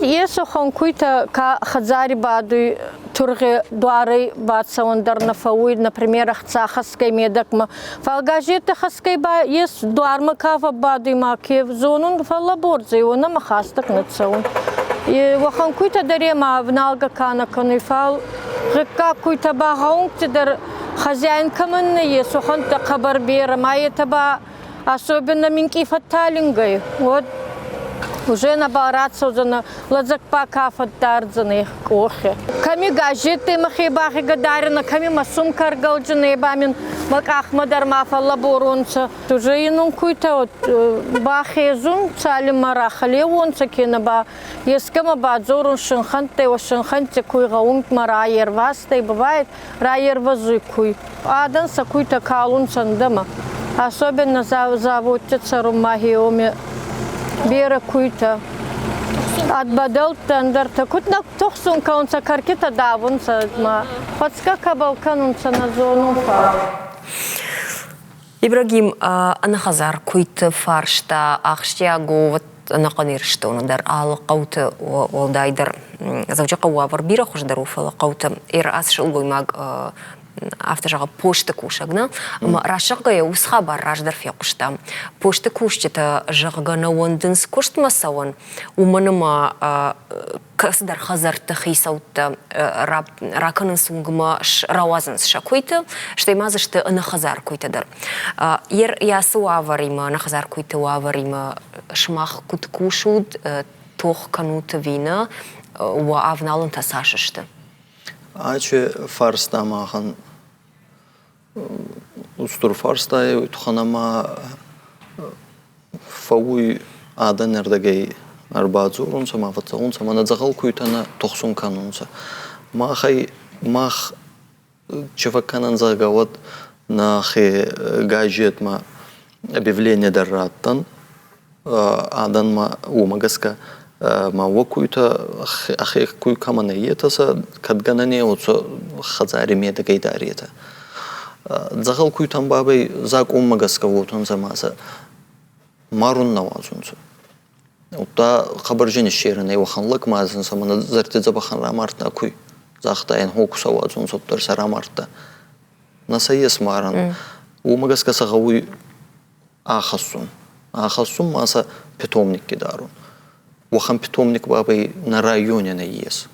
Есохон куйтӕ ка хӕдзари бадуй, тургъи дуарӕй бацӕуӕн дӕр нӕ фӕууй, например, ӕхца хӕсгӕй медӕгмӕ. Фал газеттӕ хӕсгӕй ба ес дуармӕ ка фӕббадуй ма ке зонун, фӕллӕбордзӕй, уонӕмӕ хастӕг нӕ цӕун. Уӕхӕн куйтӕ дӕр ӕма ӕвналгӕ ка нӕ кӕнуй, фал гъиггаг куйтӕ ба гъӕунгти дӕр хозяин кӕмӕн нӕййес, уӕхӕнттӕ хъӕбӕр берӕ, ма етӕ ба особенно минкъий фӕтталингӕй, уӕд. Уже нӕбал рацӕудзӕнӕ, лӕдзӕг ба ка фӕддардзӕнӕй къохи. Кӕми газеттӕй мӕхе бахегӕ даринӕ, кӕми мӕ сумка ӕргӕлджинӕй ба мин мӕ къахмӕ дӕр ма фӕллӕборунцӕ. Уже инун куйтӕ бахезун, цалинмӕ рахӕлеуонцӕ, кенӕ ба ескӕмӕ бадзорун синхӕнттӕй, уӕ синхӕнтти куй гъӕунгмӕ райервазтӕй, бывает, райервӕзуй куй. Адӕн сӕ куйтӕ калунцӕ ӕндӕмӕ. Особенно заводти цӕрунмӕ хеуоми берӕ куйтӕ. Ӕд бӕдӕлттӕ ӕндӕртӕ куд нӕ тухсун кӕнунцӕ, кӕркитӕ давунцӕ ма хуӕцгӕ кӕбӕл кӕнунцӕ, нӕ зонун фал. Ибрагим, ӕнӕхӕдзар куйты фарста ахсджиаг у вот ӕнӕхъӕн Ирыстоны дӕр, алы хъӕуты уӕлдайдӕр Дзӕуджыхъӕуы уавӕр бирӕ хуыздӕр у, фӕлӕ хъӕуты ацы сылгоймаг афтӕ зӕгъы, посты кусӕг, нӕ? Ӕмӕ раст зӕгъгӕйӕ, уыцы хабар раздӕр фехъуыстам. Посты кусджытӕ, зӕгъгӕ, нӕ уӕндынц куыстмӕ цӕуын, уымӕн ӕмӕ кӕцыдӕр хӕдзӕртты хицӕуттӕ ракӕнынц уынгмӕ, рауадзынц сӕ куыйты, стӕй ма дзы сты ӕнӕхӕдзар куыйтӕ дӕр. Йӕ цы уавӕримӕ, ӕнӕхӕдзар куыйты уавӕримӕ сымах куыд кусут, тох кӕнут ӕви нӕ, уӕ авналӕнтӕ цас сты? Ачи фарста махӕн устур фарста ӕй, туххӕн ӕма фӕууй адӕнӕрдӕгӕй ӕрбадзорунцӕ ма фӕццӕунцӕ ма нӕ дзӕгъӕл куйтӕ нӕ тухсун кӕнунцӕ. Махӕй мах чи фӕккӕнӕн, зӕгъгӕ, уӕд нӕхе газетмӕ объявление дӕр раттӕн адӕнмӕ, уомӕ гӕсгӕ ма уӕ куйтӕ ӕхе куй кӕмӕн ӕй, етӕ сӕ кӕд гӕнӕн е, уӕд сӕ хӕдзари медӕгӕй даретӕ. Дзӕгъӕл куйтӕн бабӕй закъонмӕ гӕсгӕ уотӕнцӕ ма сӕ марун нӕ уадзунцӕ. Удта хъӕбӕр зин иссерӕн ӕй уӕхӕн лӕг ма ӕнцӕ мӕнӕ зӕрдидзӕбӕхӕн рамардта куй. Загъта ин, хо ку сӕ уадзунцӕ, уӕддӕр сӕ рамардта. Нӕ сӕ ес марӕн. Уомӕ гӕсгӕ сӕ гъӕуй ахӕссун. Ахӕссун ма сӕ питомникки дарун. Уӕхӕн питомник бабӕй нӕ райони нӕййес.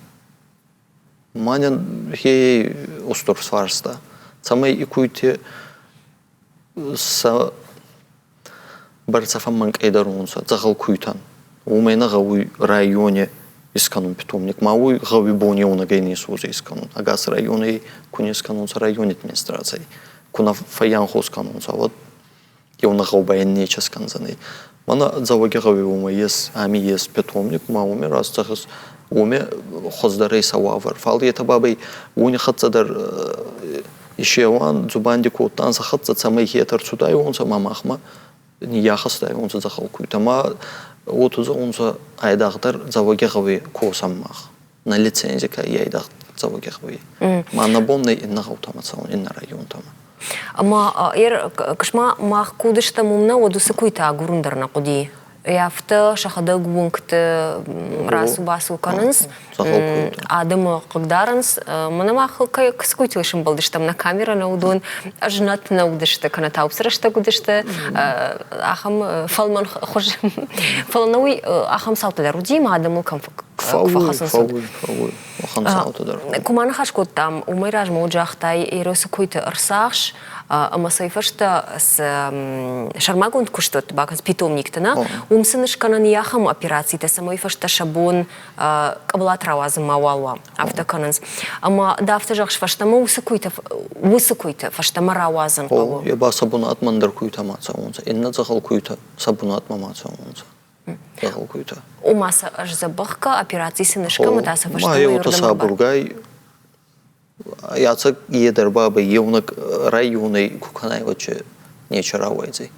Мӕнӕн хе устур фарста, цӕмӕй и куйти сӕ бӕрцӕ фӕммӕнкъӕйдӕр унцӕ дзӕгъӕл куйтӕн. Уомӕй нӕ гъӕуй райони искӕнун питомник, ма уой гъӕуи бон еунӕгӕй не суодзӕй искӕнун. Ӕгас районӕй ку не скӕнунцӕ райони администраций, ку нӕ фӕййанхос кӕнунцӕ, уӕд еунӕг гъӕубӕй нечи скӕндзӕнӕй. Мӕнӕ Дзӕуӕгигъӕуи уомӕ ес, ами ес питомник, ма уоми раст зӕгъис, уоми хуӕздӕр ӕй сӕ уавӕр. Фал етӕ бабӕй уони хӕццӕ дӕр исеуан дзубанди кодтан сӕ хӕццӕ, цӕмӕй хетӕ ӕрцудайуонцӕ ма махмӕ ниййахӕстайуонцӕ дзӕгъӕл куйтӕ. Ма уотӕ зӕгъунцӕ, айдагъдӕр Дзӕуӕгигъӕуи косӕн мах. Нӕ лицензи ка айдагъ Дзӕуӕгигъӕуи. Ма нӕ бон нӕй иннӕ гъӕутӕмӕ цӕун, иннӕ районтӕмӕ. Ӕма кысма мах куы уыдыстӕм уым нӕ, уӕд уыцы куыйтӕ агурын дӕр нӕ хъуыди. Афтӕ сӕхӕдӕг уынгты рацу-бацу кӕнынц, адӕмы хъыгдарынц. Мӕнӕ мах кӕй цы куыйтыл сӕмбӕлдыстӕм, нӕ камерӕ нӕ уыдон ӕзнӕт нӕ уыдысты, кӕнӕ та уыцы рӕстӕг уыдысты ахӕм фӕлмӕн хуыз. Фӕлӕ нӕ уый ахӕм цаутӕ дӕр уыди, ӕмӕ адӕмыл кӕм фӕхӕцынц. Уӕхӕн цаутӕ дӕр. Куы ма ныхас кодтам, уымӕй размӕ уыд загътай, Еросы куыйты ӕрцахс, ӕмӕ цӕй фӕстӕ цы сӕрмагонд куыстуӕтты бакӕнынц питомникты, нӕ, уым сын скӕнӕн и ахӕм операцитӕ, цӕмӕй фӕстӕ сӕ бон къӕбылат рауадзын мауал уа, афтӕ кӕнынц. Ӕмӕ дӕ афтӕ зӕгъыс, фӕстӕмӕ уыцы куыйты фӕстӕмӕ рауадзын хъӕуы. Е ба сӕ бунатмӕ ӕндӕр куйтӕ ма цӕунцӕ, иннӕ дзӕгъӕл куйтӕ сӕ бунатмӕ ма цӕунцӕ. Дзӕгъӕл куйтӕ. Ома сӕ ӕз дзӕбӕхгӕ операци сын скӕмӕ та сӕ фӕстӕмӕ Ма еутӕ сабургай ӕцӕг е дӕр бабӕй еунӕг районӕй ку кӕнай, уӕд нечи рауайдзӕй.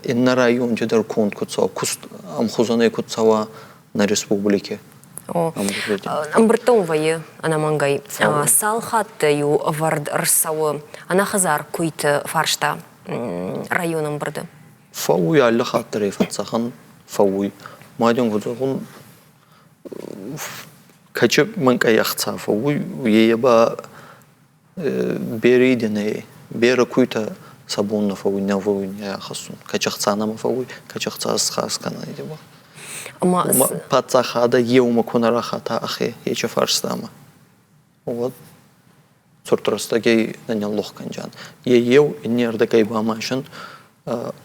Иннӕ районти дӕр конд куд цӕуа, куст ӕмхузӕнӕй куд цӕуа нӕ республики. Ӕмбырдтӕ уым вӕййы ӕнӕмӕнгӕй. Цал хатты-иу ӕвӕрд ӕрцӕуы ӕнӕхӕдзар куыйты фарста районы ӕмбырды? Фӕууй алли хатт дӕр ӕй фӕццӕхӕн, фӕууй. Ма дин куд зӕгъун, кӕчи мӕнкъӕй ӕхца фӕууй, е ба берӕ иденӕй, берӕ куйтӕ сӕ бон нӕ фӕууй, нӕ фӕууй не ахӕссун. Кӕчи ӕхца нӕма фӕууй, кӕчи ӕхца схарз кӕнӕн ба. Паддзахадӕ еумӕ ку нӕ рахата ӕхе ечи фарстамӕ, уӕд цурд рӕстӕгӕй нӕ ниллух кӕнджан. Е еу, иннердӕгӕй ба ма исӕн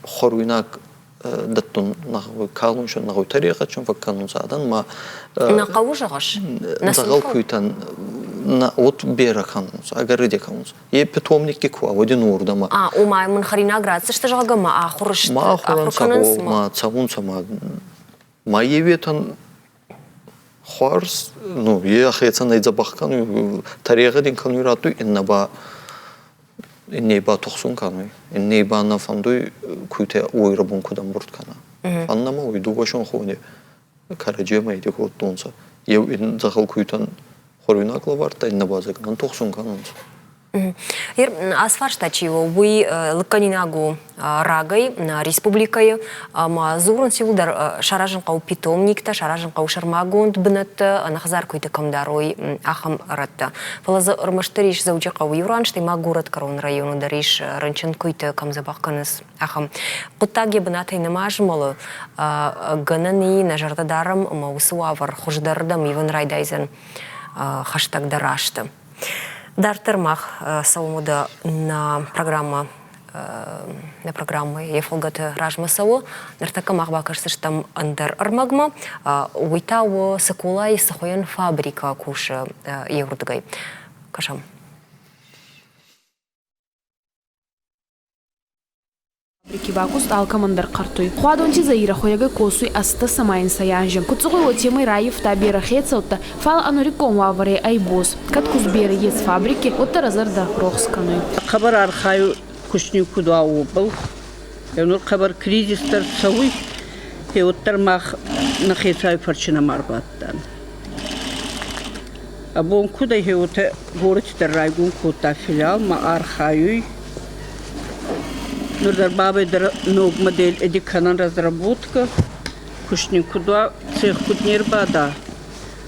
хуӕруйнаг. дӕттун нӕ гъӕуй, калун сӕ нӕ гъӕуй, тӕрегъӕдсун фӕккӕнунцӕ адӕн ма Нӕ хъӕуы зӕгъыс? Нӕ сын дзӕгъӕл куйтӕн нӕ от берӕ кӕнунцӕ, ӕгӕр кӕнунцӕ. Е питомникки ку уа, уӕд ин уордӕмӕ. А, ома мын хӕринаг ратдзысты, зӕгъгӕ, ма ахуыр сты, Ма ахур ахуыр ӕнцӕ, кӕнынц, гъо, ма цӕунцӕ, ма ма еуетӕн хуарз, ну, е ӕхецӕн ӕй дзӕбӕх кӕнуй, тӕрегъӕд ин кӕнуй раттуй, иннӕ ба инней ба тухсун кӕнуй, инней ба нӕ фӕндуй куйтӕ уой рӕбун куд ӕмбурд кӕна. Фӕндӕмӕ уй дууӕ хони кӕрӕдземӕ иди кодтонцӕ. Еу ин дзӕгъӕл куйтӕн хуӕруйнаг лӕвардта, иннӕ ба дзӕгъӕн тухсун кӕнунцӕ. Ацы фарста чи у, уый лыггӕнинаг у рагӕй нӕ республикӕйы ӕмӕ дзурынц иуылдӕр саразын хъӕуы питомниктӕ, саразын хъӕуы сӕрмагонд бынӕттӕ, ӕнӕхӕдзар куыйты кӕм дарой, ахӕм рӕттӕ. Фӕлӕ дзы ӕрмӕстдӕр ис Дзӕуджыхъӕуы иу ран, стӕй ма горӕтгӕрон районы дӕр ис рынчын куыйты кӕм дзӕбӕх кӕнынц, ахӕм. Хъуыддаг йӕ бынатӕй нӕма змӕлы, гӕнӕн и, нӕ зӕрдӕ дарӕм ӕмӕ уыцы уавӕр хуыздӕрырдӕм ивын райдайдзӕн хӕстӕгдӕр азты. Дарддӕр мах цӕуӕм уӕдӕ нӕ программӕ нӕ программӕ йӕ фӕлгӕты размӕ цӕуы. Ныртӕккӕ мах бакӕсдзыстӕм ӕндӕр ӕрмӕгмӕ. Уый та у Цыколайы цыхуыйӕн фабрикӕ кусы еуырдыгӕй. Кӕсӕм. Фабрики бакуст алкӕмӕн дӕр хъӕртуй. Хуадонти Заирӕ хуйӕгӕй косуй ӕстдӕсӕма инсӕй анзи. Куд зӕгъуй, уотемӕй раййивта берӕ хецӕуттӕ, фал ӕ нуриккон уавӕрӕй ӕй боз. Кӕд куст берӕ ес фабрики, уӕддӕр ӕ зӕрдӕ рохс кӕнуй. Хъӕбӕр архайуй кустни куд уа, уобӕл. Нур хъӕбӕр кризис дӕр цӕуй, уӕддӕр мах нӕхецӕй фӕрчи нӕма ӕрбадтан. Абон куд ӕй, уотӕ горӕти дӕр райгон кодта филиал ма архайуй. Нур дӕр бабӕй дӕр ног модель эди кӕнӕн разработка. Куст нин куд уа, цех куд не рбада,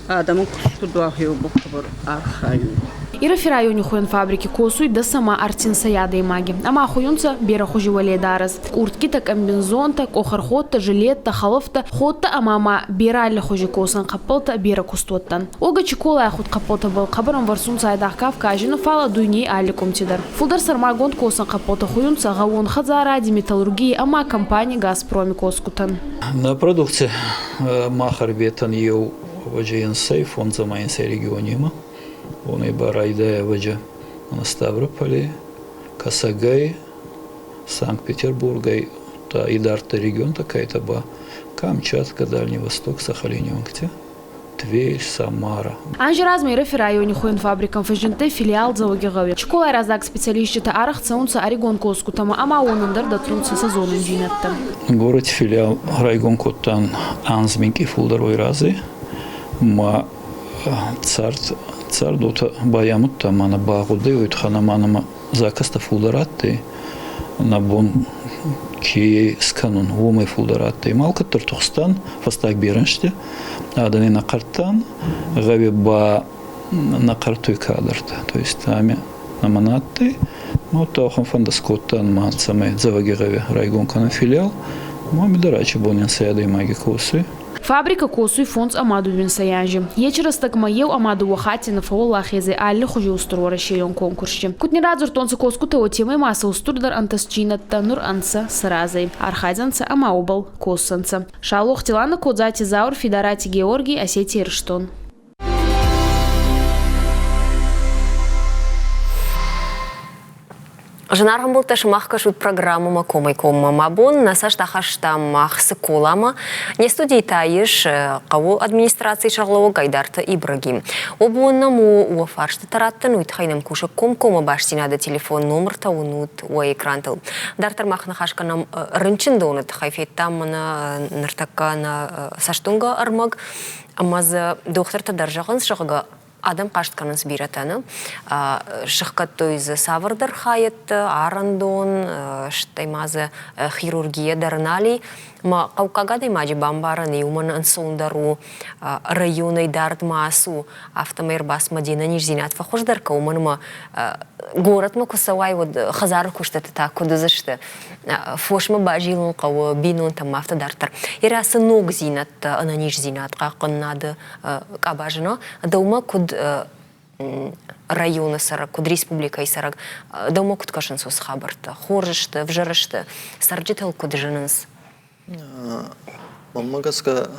адӕмӕн куст куд уа, гъеуӕбӕл хъӕбӕр архайуй. Ирӕфи райони хуйӕн фабрики косуй дӕсӕмӕ ӕртинсӕй адӕймаги ӕма хуйунцӕ берӕ хузи уӕледарӕс: къурткитӕ, комбинзонтӕ, къохӕрходтӕ, жилеттӕ, хӕлӕфтӕ, ходтӕ ӕма ма берӕ аллихузи косӕн хъӕппӕлтӕ берӕ кустуӕттӕн. Уогӕ Чиколай худ хъӕппӕлтӕбӕл хъӕбӕр ӕмвӕрсунцӕ айдагъ Кавкази, фал дуйней алли къумти дӕр. Фулдӕр сӕрмагонд косӕн хъӕппӕлтӕ хуйунцӕ гъӕууон хӕдзаради, металлургийи ӕма компани «Газпром»-и косгутӕн. Нӕ продукци мах ӕрветӕн еу ӕвӕджи инсӕй, фондз ӕма инсӕй регионемӕ. Уонӕй ба райдайа ӕвӕджи Ставрополи, Кӕсӕгӕй, Санкт-Петербургӕй та идарддӕр регионтӕ кӕйтӕ ба Камчатка, Дальний Восток, Сахалини унгтӕ. Тверь, Самара. Анзи размӕ Ирӕфи райони хуйӕн фабрикӕн фӕззиндтӕй филиал Дзӕуӕгигъӕуи. Скъолай раззаг специалиститӕ арӕх цӕунцӕ ӕригон косгутӕмӕ ӕма уонӕн дӕр дӕттунцӕ сӕ зонундзийнӕдтӕ. Горӕти филиал райгон кодтан анз минкъий фулдӕр уой рази. Ма цард, цард уотӕ байамудта, ма нӕ багъудӕй, уой туххӕн ӕма нӕмӕ заказтӕ фулдӕр адтӕй. Нӕ бон ке скӕнун, уомӕй фулдӕр адтӕй. Ма алкӕддӕр тухстан, фӕстаг берӕ ӕнзти адӕни нӕ хъӕрттан, гъӕуи ба нӕ хъӕртуй кадӕртӕ. То есть ами нӕмӕ нӕ адтӕй. Ма удта уӕхӕн фӕндӕ скодтан, ма цӕмӕй Дзӕуӕгигъӕуи райгон кӕнӕн филиал. Ма ами дӕр ачи бонӕн сӕ адӕймаги косуй. Фабрикӕ косуй фондз ӕма дууинсӕй анзи. Ечи рӕстӕгмӕ еу ӕма дууӕ хатти нӕ фӕууӕлахез ӕй аллихузи устуруӕрӕсейон конкурсти. Куд не радзурдтонцӕ косгутӕ, уотемӕй ма сӕ устурдӕр ӕнтӕстдзийнӕдтӕ нур ӕнцӕ сӕ разӕй. Архайдзӕнцӕ ӕма уобӕл косдзӕнцӕ. Саулохти Лана, Кодзати Заур, Фидарати Георгий, Осетия, Ирыстон. Зынаргъ ӕмбӕлттӕ, сымах кӕсут программӕмӕ комӕй-коммӕ. Мӕ бон нӕ цӕст ахастам мах Цыколамӕ. Не студийы та ис хъӕуы администрацийы сӕргълӕууӕг Айдарты Ибрагим. Уӕ бон нӕм у уӕ фарстытӕ раттын, уый тыххӕй нӕм кусы комкоммӕ бастдзинады телефон номыртӕ уынут уӕ экрантыл. Дарддӕр мах ныхас кӕнӕм рынчындоны тыххӕй. Федтам мӕнӕ ныртӕккӕ нӕ цӕстуынгӕ ӕрмӕг ӕмӕ дзы дохтыртӕ дӕр зӕгъынц, зӕгъгӕ, адӕм хъаст кӕнынц бирӕтӕ, нӕ? Сыхгӕдтой дзы цавӕрдӕр хайӕдтӕ, арӕндон, стӕй ма дзы хирургия дӕр нал и. Мӕ хъӕуккаг адӕймаджы бамбарӕн и, уымӕн ӕнцондӕр у районӕй дард ма ацу, афтӕмӕй ӕрбацмӕ де нӕниздзинад фӕхуыздӕр кӕ, уымӕн ӕмӕ горӕтмӕ куы цӕуай, уӕд хӕдзары куыстыты та куыд уыдзысты? Фосмӕ базилын хъӕуы, бинонтӕм афтӕ дарддӕр. Ирӕ цы ногдзинӕдтӕ ӕнӕниздзинад хъахъхъӕнынады къабазы, но дӕумӕ куыд районы цӕрӕг, куыд республикӕйы цӕрӕг, дӕумӕ куыд кӕсынц уыцы хабӕрттӕ? Хорз сты, ӕвзӕр сты, цӕрджытыл куыд зынынц? Мӕнмӕ гӕсгӕ,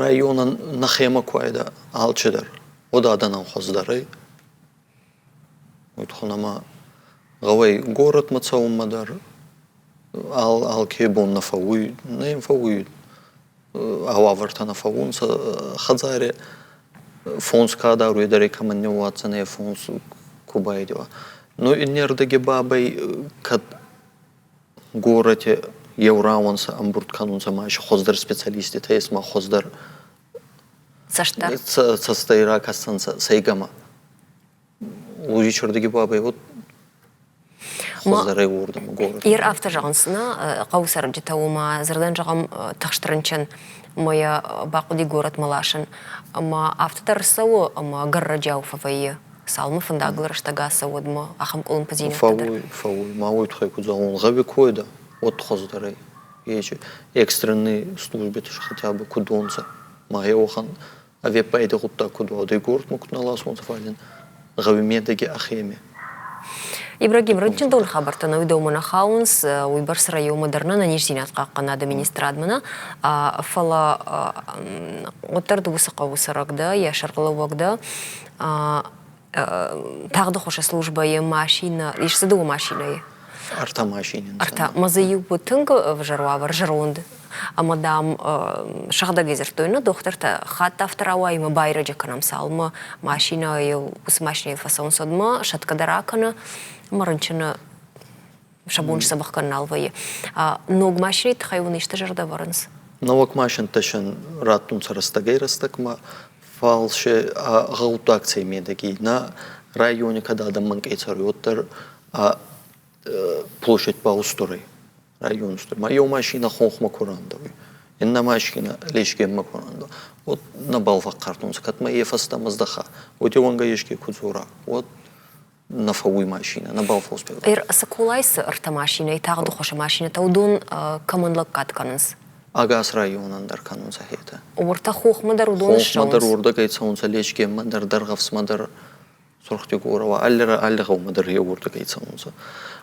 районӕн нӕхемӕ ку уайдӕ алчидӕр, уӕд адӕнӕн хуӕздӕр ӕй. Уой туххӕн ӕма гъӕуй горӕтмӕ цӕунмӕ дӕр алке бон нӕ фӕууй, нӕ ин фӕууй ӕ уавӕртӕ нӕ фӕуунцӕ хӕдзари фонс ка даруй, дӕр ӕй кӕмӕн ниууадздзӕнӕй фонс ку байдеуа. Но иннердӕги бабӕй кӕд горӕти еу рауӕн сӕ ӕмбурд кӕнунцӕ ма хуӕздӕр специалисттитӕ ес ма хуӕздӕр цӕстӕй ракӕсдзӕнцӕ сӕйгӕмӕ. Уый бабӕй вот хуыздӕрӕй уордӕмӕ горӕт. Ир афтӕ зӕгъынц, нӕ хъӕуы цӕрджытӕ уымӕ дзырдӕн зӕгъӕм тыхст рынчын ӕмӕ йӕ бахъуыди горӕтмӕ ласын. Ӕмӕ афтӕ дӕр цӕуы, ӕмӕ гӕррӕджиау фӕвӕййы. Цалынмӕ фӕндагыл рӕстӕг ацӕуы, уӕдмӕ ахӕм къуылымпыдзинӕдтӕ дӕр. Фӕууй, фӕууй. Ма уой туххӕй куд зӕгъон, гъӕуи ку уайдӕ, уӕд хуӕздӕр ӕй. Ечи экстренный службитӕ хотя бы куд уонцӕ. Ма еуӕхӕн ӕвеппайди гъуддаг куд уа, городмӕ куд нӕ ласонцӕ, фал ин гъӕуи медӕги ӕхеми. Ибрагим, рынчындоны хабӕрттӕ нӕ уыдонмӕ нӕ хауынц, уыйбӕрц районмӕ дӕр нӕ ӕнӕниздзинад хъахъхъӕнады министрадмӕ нӕ, фӕлӕ уӕддӕр ды уыцы хъӕуы цӕрӕг дӕ, йӕ сӕргълӕууӕг дӕ. Тагъды хуысы службӕйы машинӕ, ис дзы дыууӕ машинӕйы? Ӕртӕ машинӕ. Ӕртӕ. Мӕ дзы иу тынг ӕвзӕр уавӕр, зӕронд. Ӕмӕ, дам, сыгъдӕгӕй дзырдтой, нӕ дохтыртӕ хатт афтӕ рауайы ӕмӕ байрӕджы кӕнӕм, цалынмӕ машинӕйыл, уыцы машинӕйыл фӕцӕуынц, уӕдмӕ сӕтгӕ дӕр акӕны ӕмӕ рынчыны сӕ бон сдзӕбӕх кӕнын нал вӕййы. Ног машинӕйы тыххӕй уын исты зӕрдӕ ӕвӕрынц? Нӕуӕг машинтӕ син раттунцӕ рӕстӕгӕй-рӕстӕгмӕ, фал се гъуддаг цӕй медӕги нӕ райони кӕд адӕм мӕнкъей цӕруй, уӕддӕр площадь ба устур ӕй, район устур. Ма еу машинӕ хонхмӕ ку рандӕуй, иннӕ машинӕ Лескенмӕ ку рандӕуй, уӕд нӕбал фӕхъхъӕртунцӕ. Кӕд ма е фӕстӕмӕ здӕха, уӕд еуӕнгӕ еске ку дзора, уӕд нӕ фӕууй машинӕ, нӕбал фӕуспел. Соколай цы ӕртӕ машинӕйы, тагъд ӕххуысы машинӕтӕ, уыдон кӕмӕн лӕггад кӕнынц? Ӕгас районӕн дӕр кӕнунцӕ хетӕ. Уӕртӕ хохмӕ дӕр уыдон Хохмӕ дӕр уордӕгӕй цӕунцӕ, Лескенмӕ дӕр, Дӕргъӕвсмӕ дӕр, Сурхдигорова, алли, алли гъӕумӕ дӕр еугурдӕгӕй цӕунцӕ.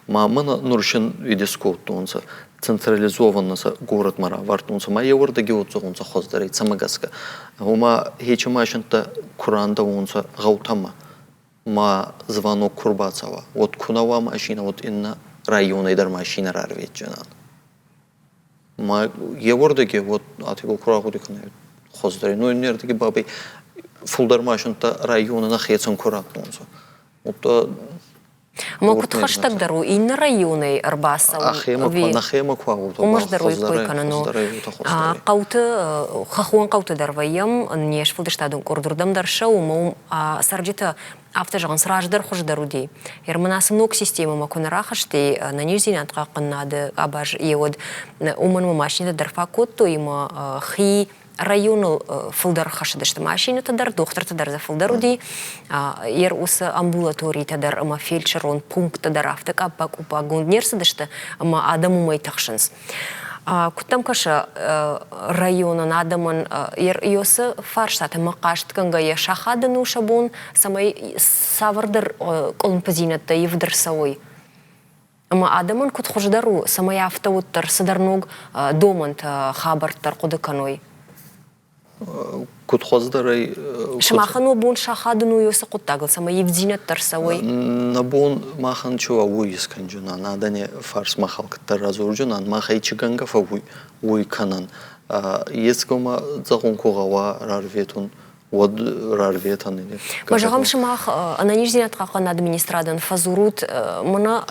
Ма мӕнӕ нур син идес кодтонцӕ, централизованно сӕ горӕтмӕ равардтонцӕ, ма еуӕрдӕги отдзӕгъунцӕ хуӕздӕрӕй, цӕмӕ гӕсгӕ. Гъома хечи машинттӕ ку рандӕуонцӕ гъӕутӕмӕ, ма звонок ку рбацӕуа, уӕд ку нӕ уа машинӕ, уӕд иннӕ районӕй дӕр машинӕ рарветдзӕнӕн. Ма еуӕрдӕги уӕд атигъо ку рагъуди кӕнай хуӕздӕр. Ну иннердиги бабӕй фулдӕр машинтӕ райони нӕхецӕн ку раттонцӕ. Удта Ма куыд хӕстӕгдӕр у иннӕ районӕй ӕрбацӕуын? Нӕхемӕ ку Уымӕ дӕр уый кой кӕнын у. Хъӕуты, хӕххон хъӕуты дӕр вӕййӕм, не сфӕлдыстадон къорд уырдӕм дӕр ссӕуы, ӕмӕ уым цӕрджытӕ афтӕ зӕгъынц, раздӕр хуыздӕр уыди. Ерман ацы ног системӕмӕ куы нӕ рахызти, ӕнӕниздзинад хъахъхъӕнынады къабаз йеуӕд, уымӕн ӕмӕ машинӕтӕ дӕр фӕкодтой ӕмӕ хи районыл фылдӕр хӕссыдысты машинӕтӕ дӕр, дохтыртӕ дӕр дзы фылдӕр уыди. Ер уыцы амбулаторитӕ дӕр ӕмӕ фельдшерон пункттӕ дӕр афтӕ къаппа-къуппагонд не рцыдысты ӕмӕ адӕм уымӕй тыхсынц. Куыд дӕм кӕсы районӕн адӕмӕн ЕС-ы фарстатӕ ӕмӕ хъастгӕнгӕйӕ сахадын у сӕ бон, цӕмӕй цавӕрдӕр къуылымпыдзинӕдтӕ ивд ӕрцӕуой? Ӕмӕ адӕмӕн куыд хуыздӕр у, цӕмӕй афтӕ уӕддӕр цыдӕр ног домӕнтӕ, хабӕрттӕ ӕрхъуыды кӕной? Куыд хуыздӕрӕй. Сымахӕн уӕ бон сахадын у уыцы хъуыддагыл, цӕмӕй ивддзинӕдтӕ ӕрцӕуой? Нӕ бон махӕн чи уа, уый искӕнджынӕн, адӕни фарсмӕ халкддӕр радзорджынӕн, мах ӕй чи гӕнгӕ фӕууй, уый кӕнӕн. Ецгомӕ зӕгъун ку гъӕуа рарветун, уӕд рарветӕн. Ма зӕгъӕм, сымах ӕнӕниздзинад хъахъхъӕнӕг администрадӕн фӕдзурут, мӕнӕ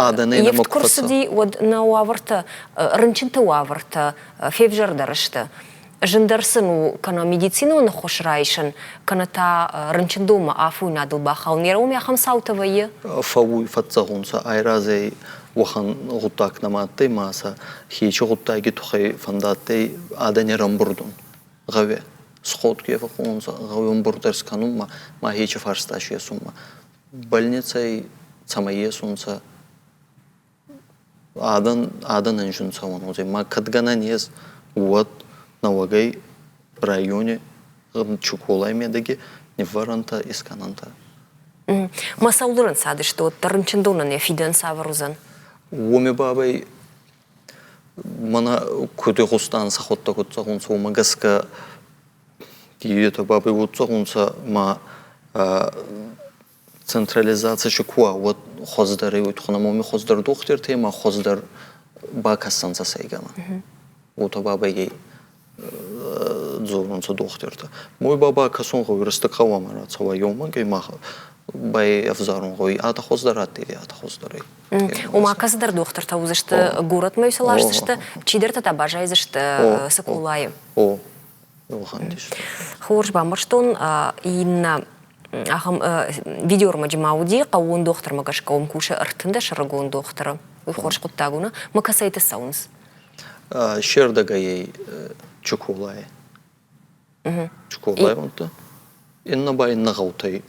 ивд куы рцыди, уӕд нӕ уавӕртӕ, рынчынты уавӕртӕ февзӕрдӕр сты. Зындӕр сын у кӕнӕ медицинон ӕххуыс райсын, кӕнӕ та рынчындонмӕ афойнадыл бахауын. Йӕ уым ахӕм цаутӕ вӕййы? Фӕууй, фӕццӕгъунцӕ айразӕй уӕхӕн гъуддаг нӕма адтӕй ма сӕ хечи гъуддаги туххӕй фӕндадтӕй адӕни рамбурд ун. Гъӕуе сходки фӕххонунцӕ гъӕуи ӕмбурд ӕрскӕнунмӕ ма хечи фарста есунмӕ. Больницӕй цӕмӕй есунцӕ Адӕн, адӕнӕн зын цӕуӕн уодзӕй. Ма кӕд гӕнӕн ес, уӕд нӕуӕгӕй райони Чуколай медӕги ниввӕрӕнтӕ искӕнӕнтӕ. Ма цӕуылдӕр ӕнцадысты, уӕддӕр рынчындонӕн йӕ фидӕн цавӕр уыдзӕн? Уоми бабӕй Мӕнӕ куд игъустан, сӕхуӕдтӕ куд зӕгъунцӕ, уомӕ гӕсгӕ етӕ бабӕй уод зӕгъунцӕ ма централизаци си ку уа, уӕд хуӕздӕр ӕй, уой туххӕн ӕма уоми хуӕздӕр дохтиртӕ ӕма хуӕздӕр бакӕссӕнцӕ сӕйгӕмӕ. Уотӕ бабӕй ӕй дзорунцӕ дохтиртӕ. Мой ба бакӕсун гъӕуй, рӕстӕг гъӕуама рацӕуа еумӕгӕй мах байӕвзарун гъӕуй, атӕ хуӕздӕр адтӕй, атӕ хуӕздӕр ӕй. Ома кӕцыдӕр дохтыртӕ уыдзысты горӕтмӕ сӕ ласдзысты, чидӕртӕ та баззайдзысты Цыколайы. О, уӕхӕн Хорз бамбӕрстон. Иннӕ ахӕм видеоӕрмӕджы ма уыди, хъӕууон дохтырмӕ гӕсгӕ уым кусы 13 ӕрыгон дохтыры. Уый хорз хъуыддаг у, нӕ? Мӕ кӕцӕйты цӕуынц? Се рдӕгӕй Чуколайы. Чуколайы уӕнтӕ. Иннӕ ба иннӕ гъӕутӕй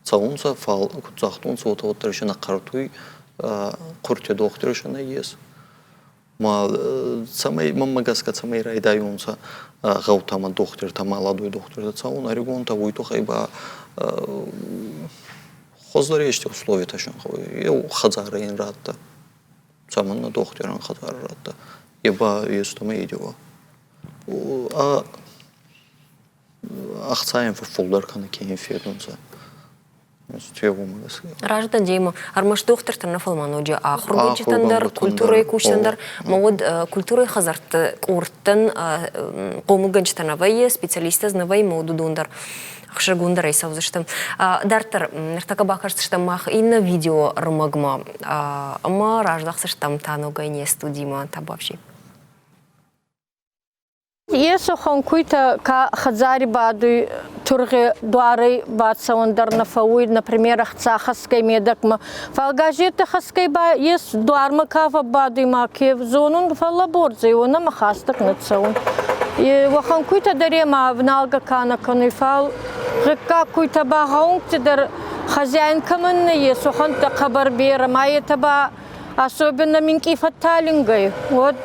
цӕунцӕ, фал куд загътонцӕ, уотӕ уӕддӕр се нӕхъӕртуй хъурти дохтир се нӕййес. Ма цӕмӕй мӕнмӕ гӕсгӕ цӕмӕй райдайонцӕ гъӕутӕмӕ дохтиртӕ, молодой дохтиртӕ цӕун ӕригонтӕ, уой туххӕй ба хуӕздӕр ести условитӕ син гъӕуй. Еу хӕдзарӕ ин радта. Цӕмӕннӕ дохтирӕн хӕдзарӕ радта? Е ба естӕмӕ идеуа. А ӕхцайӕн фӕффулдӕр кӕнӕ ке ин федунцӕ. Раздӕр демӕ ӕрмӕст дохтыртӕн нӕ, фӕлӕ ма ноджы ахуыргӕнджытӕн дӕр, культурӕйы кусджытӕн дӕр. Ма уӕд культурӕйы хӕдзӕртты къордтӕн хъомылгӕнджытӕ нӕ вӕййы, специалисттӕ дзы нӕ вӕййы, ма уӕд уыдон дӕр ӕхсызгондӕрӕй цӕудзысты. Дарддӕр ныртӕккӕ бакӕсдзыстӕм мах иннӕ видео-ӕрмӕгмӕ ӕмӕ раздӕхдзыстӕм та ногӕй не студимӕ. Табуафси. Есохон куйтӕ ка хӕдзари бадуй, тургъи дуарӕй бацӕуӕн дӕр нӕ фӕууй, например, ӕхца хӕсгӕй медӕгмӕ. Фал газеттӕ хӕсгӕй ба ес дуармӕ ка фӕббадуй ма ке зонун, фӕллӕбордзӕй, уонӕмӕ хастӕг нӕ цӕун. Уӕхӕн куйтӕ дӕр ӕма ӕвналгӕ ка нӕ кӕнуй, фал гъиггаг куйтӕ ба гъӕунгти дӕр хозяин кӕмӕн нӕййес, уӕхӕнттӕ хъӕбӕр берӕ, ма етӕ ба Особенно минкъий фӕтталингӕй, уӕд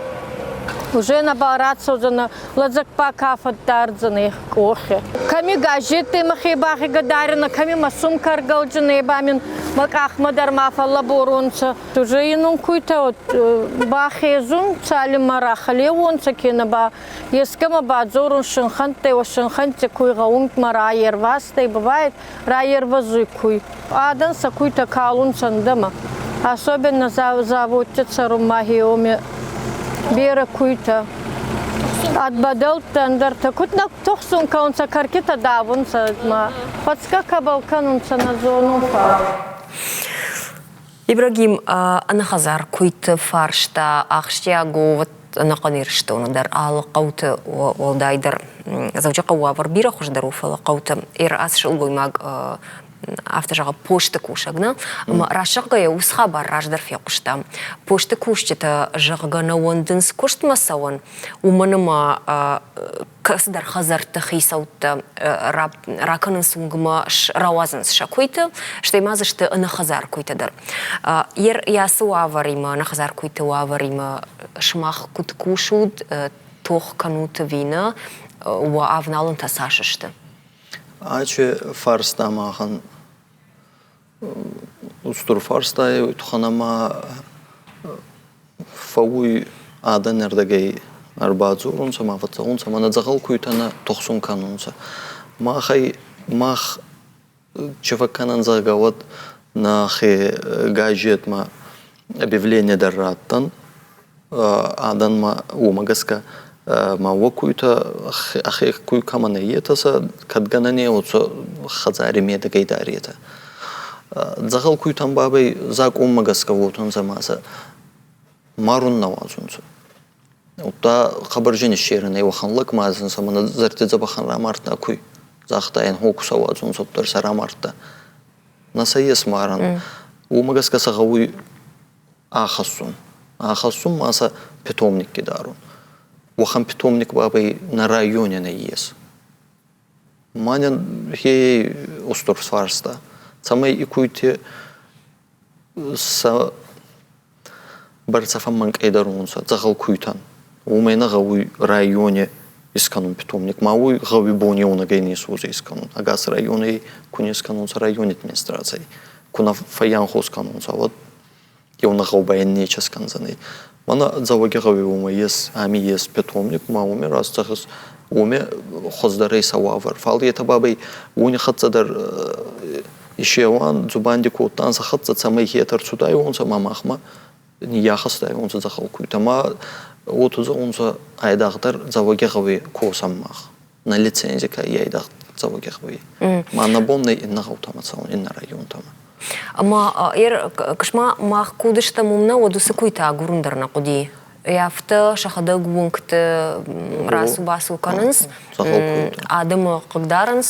уже нӕбал рацӕудзӕнӕ, лӕдзӕг ба ка фӕддардзӕнӕй къохи. Кӕми газеттӕй мӕхе багъигӕ даринӕ, кӕми мӕ сумка ӕргӕлдзӕнӕй ба мин мӕ къахмӕ дӕр ма фӕллӕборонцӕ. Уже инун куйтӕ вот бахезун, цалинмӕ рахӕлеуонцӕ, кенӕ ба ескӕмӕ бадзорун синхӕнттӕй, уӕ синхӕнтти куй гъӕунгмӕ райервазтӕй, бывает, райервӕзуй куй. Адӕн сӕ куйтӕ калунцӕ ӕндӕмӕ. Особенно заводти цӕрунмӕ хеуоми берӕ куйтӕ. Ӕдбадӕлттӕ ӕндӕртӕ куд нӕ тухсун кӕнунцӕ, кӕркитӕ давунцӕ ма хуӕцгӕ кӕбӕл кӕнунцӕ, нӕ зонун фал. Ибрагим, ӕнӕхӕдзар куйты фарста ахсджиаг у вот ӕнӕхъӕн Ирыстоны дӕр, алы хъӕуты уӕлдайдӕр Дзӕуджыхъӕуы уавӕр бирӕ хуыздӕр у, фӕлӕ хъӕуты ацы сылгоймаг афтӕ зӕгъы, посты кусӕг, нӕ? Ӕмӕ раст зӕгъгӕйӕ, уыцы хабар раздӕр фехъуыстам. Посты кусджытӕ, зӕгъгӕ, нӕ уӕндынц куыстмӕ цӕуын, уымӕн ӕмӕ кӕцыдӕр хӕдзӕртты хицӕуттӕ ракӕнынц уынгмӕ, рауадзынц сӕ куыйты, стӕй ма дзы сты ӕнӕхӕдзар куыйтӕ дӕр. Йӕ цы уавӕримӕ, ӕнӕхӕдзар куыйты уавӕримӕ сымах куыд кусут, тох кӕнут ӕви нӕ, уӕ авналӕнтӕ цас сты? Ачи фарста махӕн устур фарста ӕй, туххӕн ӕма фӕууй адӕнӕрдӕгӕй ӕрбадзорунцӕ ма фӕццӕунцӕ ма нӕ дзӕгъӕл куйтӕ нӕ тухсун кӕнунцӕ. Махӕй мах чи фӕккӕнӕн, зӕгъгӕ, уӕд нӕхе газетмӕ объявление дӕр раттӕн адӕнмӕ, уомӕ гӕсгӕ ма уӕ куйтӕ ӕхе куй кӕмӕн ӕй, етӕ сӕ кӕд гӕнӕн е, уотӕ хӕдзари медӕгӕй даретӕ. Дзӕгъӕл куйтӕн бабӕй закъонмӕ гӕсгӕ уотӕнцӕ ма сӕ марун нӕ уадзунцӕ. Удта хъӕбӕр зин иссерӕн ӕй уӕхӕн лӕг ма ӕнцӕ мӕнӕ зӕрдидзӕбӕхӕн рамардта куй. Загъта ин, хо ку сӕ уадзунцӕ, уӕддӕр сӕ рамардта. Нӕ сӕ ес марӕн. Уомӕ гӕсгӕ сӕ гъӕуй ахӕссун. Ахӕссун ма сӕ питомникки дарун. Уӕхӕн питомник бабӕй нӕ райони нӕййес. Мӕнӕн хе устур фарста, цӕмӕй и куйти сӕ бӕрцӕ фӕммӕнкъӕйдӕр унцӕ дзӕгъӕл куйтӕн. Уомӕй нӕ гъӕуй райони искӕнун питомник, ма уой гъӕуи бон еунӕгӕй не суодзӕй искӕнун. Ӕгас районӕй ку не скӕнунцӕ райони администрацийӕй, ку нӕ фӕййанхос кӕнунцӕ, уӕд еунӕг гъӕубӕйӕн нече скӕндзӕнӕй. Мӕнӕ Дзӕуӕгигъӕуи уомӕ ес, ами ес питомник, ма уоми рацӕгъис, уоми хуӕздӕр ӕй сӕ уавӕр. Фал етӕ бабӕй уони хӕццӕ дӕр исеуан дзубанди кодтан сӕ хӕццӕ, цӕмӕй хетӕ ӕрцудайуонцӕ ма махмӕ ниййахӕстайуонцӕ дзӕгъӕл куйтӕ. Ма уотӕ зӕгъунцӕ, айдагъдӕр Дзӕуӕгигъӕуи косӕн мах. Нӕ лицензи ка айдагъ Дзӕуӕгигъӕуи. Ма нӕ бон нӕй иннӕ гъӕутӕмӕ цӕун, иннӕ районтӕмӕ. Ӕма кысма мах куы уыдыстӕм уым нӕ, уӕд уыцы куыйтӕ агурын дӕр нӕ хъуыди. Афтӕ сӕхӕдӕг уынгты рацу-бацу кӕнынц, адӕмы хъыгдарынц.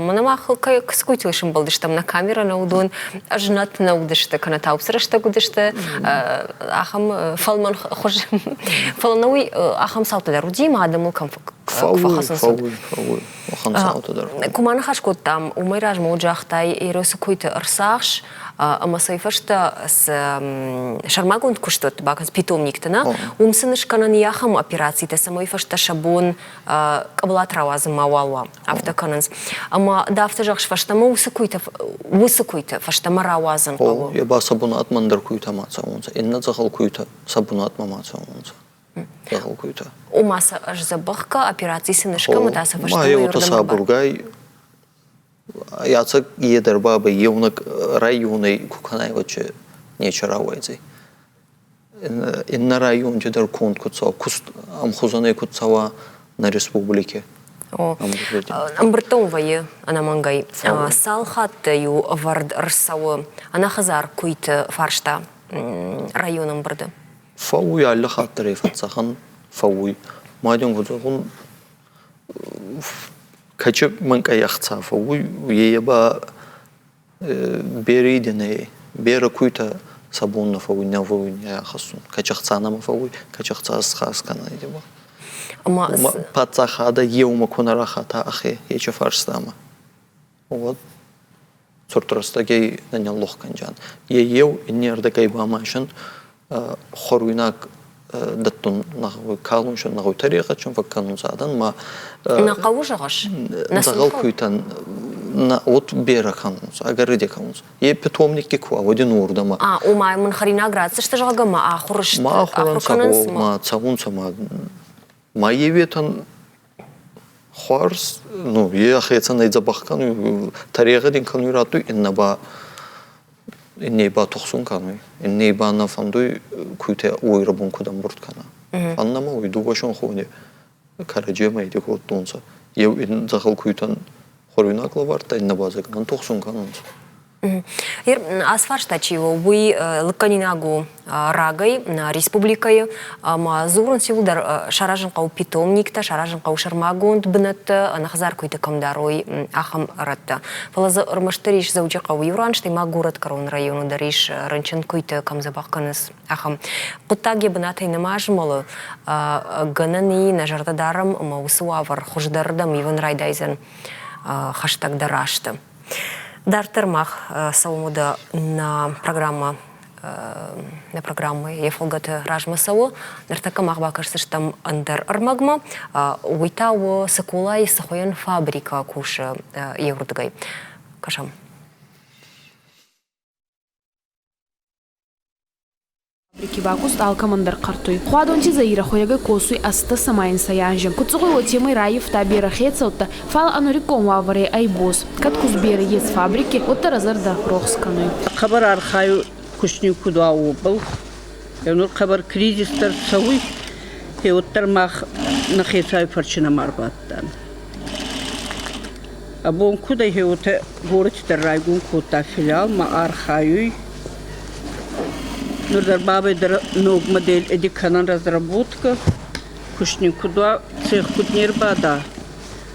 Мӕнӕ мах кӕй цы куыйтыл сӕмбӕлдыстӕм, нӕ камерӕ нӕ уыдон ӕзнӕт нӕ уыдысты, кӕнӕ та уыцы рӕстӕг уыдысты ахӕм фӕлмӕн хуыз. Фӕлӕ нӕ уый ахӕм цаутӕ дӕр уыди, ӕмӕ адӕмыл кӕм фӕхӕцынц. Фӕууй, фӕууй. Уӕхӕн цаутӕ дӕр. Куы ма ныхас кодтам, уымӕй размӕ уӕд загътай, Еросы куыйты ӕрцахс, ӕмӕ цӕй фӕстӕ цы сӕрмагонд куыстуӕтты бакӕнынц питомникты, нӕ, уым сын скӕнӕн и ахӕм операцитӕ, цӕмӕй фӕстӕ сӕ бон къӕбылат рауадзын мауал уа, афтӕ кӕнынц. Ӕмӕ дӕ афтӕ зӕгъыс, фӕстӕмӕ уыцы куыйты фӕстӕмӕ рауадзын хъӕуы. Е ба сӕ бунатмӕ ӕндӕр куйтӕ ма цӕунцӕ, иннӕ дзӕгъӕл куйтӕ сӕ бунатмӕ ма цӕунцӕ. Дзӕгъӕл куйтӕ. Ома сӕ ӕз дзӕбӕхгӕ операци сын скӕмӕ та сӕ фӕстӕмӕ Ма еутӕ сабургай ӕцӕг е дӕр бабӕй еунӕг районӕй ку кӕнай, уӕд нечи рауайдзӕй. Иннӕ районти дӕр конд куд цӕуа, куст ӕмхузӕнӕй куд цӕуа нӕ республики. Ӕмбырдтӕ уым вӕййы ӕнӕмӕнгӕй. Цал хатты-иу ӕвӕрд ӕрцӕуы ӕнӕхӕдзар куыйты фарста районы ӕмбырды? Фӕууй алли хатт дӕр ӕй фӕццӕхӕн, фӕууй. Ма дин куд зӕгъун, кӕчи мӕнкъӕй ӕхца фӕууй, е ба берӕ нӕй. Берӕ куйтӕ сӕ бон нӕ фӕууй, нӕ фӕууй не ахӕссун. Кӕчи ӕхца нӕма фӕууй, кӕчи ӕхца схарз кӕнӕ ба. Паддзахадӕ еумӕ ку нӕ рахата ӕхе ечи фарстамӕ, уӕд цурд рӕстӕгӕй нӕ ниллух кӕнджан. Е еу, иннердӕгӕй ба ма исӕн хуӕруйнаг дӕттун нӕ гъӕуй, калун нӕ гъӕуй, тӕрегъӕдджын фӕккӕнунцӕ адӕн ма Нӕ хъӕуы зӕгъыс? Дзӕгъӕл куйтӕн нӕ от берӕ кӕнунцӕ, ӕгӕр кӕнунцӕ. Е питомникки ку уа, уӕд ин уордӕмӕ. А, ома мын хӕринаг ратдзысты, зӕгъгӕ, ма ахуыр Ма ахур кӕнынц, ма цӕунцӕ, ма ма еуетӕн хуарз, ну, е ӕхецӕн ӕй дзӕбӕх кӕнуй, тӕрегъӕд ин кӕнуй раттуй, иннӕ ба инней ба тухсун кӕнуй, инней ба нӕ фӕндуй куйтӕ уой рӕбун куд ӕмбурд кӕна. Фӕндӕмӕ уй дууӕ сонхони кӕрӕдземӕй кодтонцӕ. Еу ин дзӕгъӕл куйтӕн хуӕруйнаг лӕвардта, иннӕ ба дзӕгӕнӕн тухсун кӕнунцӕ. Ацы фарста чи у, уый лыггӕнинаг у рагӕй нӕ республикӕйы ӕмӕ дзурынц иуылдӕр саразын хъӕуы питомниктӕ, саразын хъӕуы сӕрмагонд бынӕттӕ, ӕнӕхӕдзар куыйты кӕм дарой, ахӕм рӕттӕ. Фӕлӕ дзы ӕрмӕстдӕр ис Дзӕуджыхъӕуы иу ран, стӕй ма горӕтгӕрон районы дӕр ис рынчын куыйты кӕм дзӕбӕх кӕнынц, ахӕм. Хъуыддаг йӕ бынатӕй нӕма змӕлы, гӕнӕн и, нӕ зӕрдӕ дарӕм ӕмӕ уыцы уавӕр хуыздӕрырдӕм ивын райдайдзӕн хӕстӕгдӕр азты. Дарддӕр мах цӕуӕм уӕдӕ нӕ программӕ нӕ программӕ йӕ фӕлгӕты размӕ цӕуы. Ныртӕккӕ мах бакӕсдзыстӕм ӕндӕр ӕрмӕгмӕ. Уый та у Цыколайы цыхуыйӕн фабрикӕ кусы еуырдыгӕй. Кӕсӕм. Фабрики бакуст алкӕмӕн дӕр хъӕртуй. Хуадонти Заирӕ хуйӕгӕй косуй ӕстдӕсӕма инсӕй анзи. Куд зӕгъуй, уотемӕй раййивта берӕ хецӕуттӕ, фал ӕ нуриккон уавӕрӕй ӕй боз. Кӕд куст берӕ ес фабрики, уӕддӕр ӕ зӕрдӕ рохс кӕнуй. Хъӕбӕр архайуй кустни куд уа, уобӕл. Нур хъӕбӕр кризис дӕр цӕуй, уӕддӕр мах нӕхецӕй фӕрчи нӕма ӕрбадтан. Абон куд ӕй, уотӕ горӕти дӕр райгон кодта филиал ма архайуй. Нур дӕр бабӕй дӕр ног модель эди кӕнӕн разработка. Куст нин куд уа, цех куд не рбада,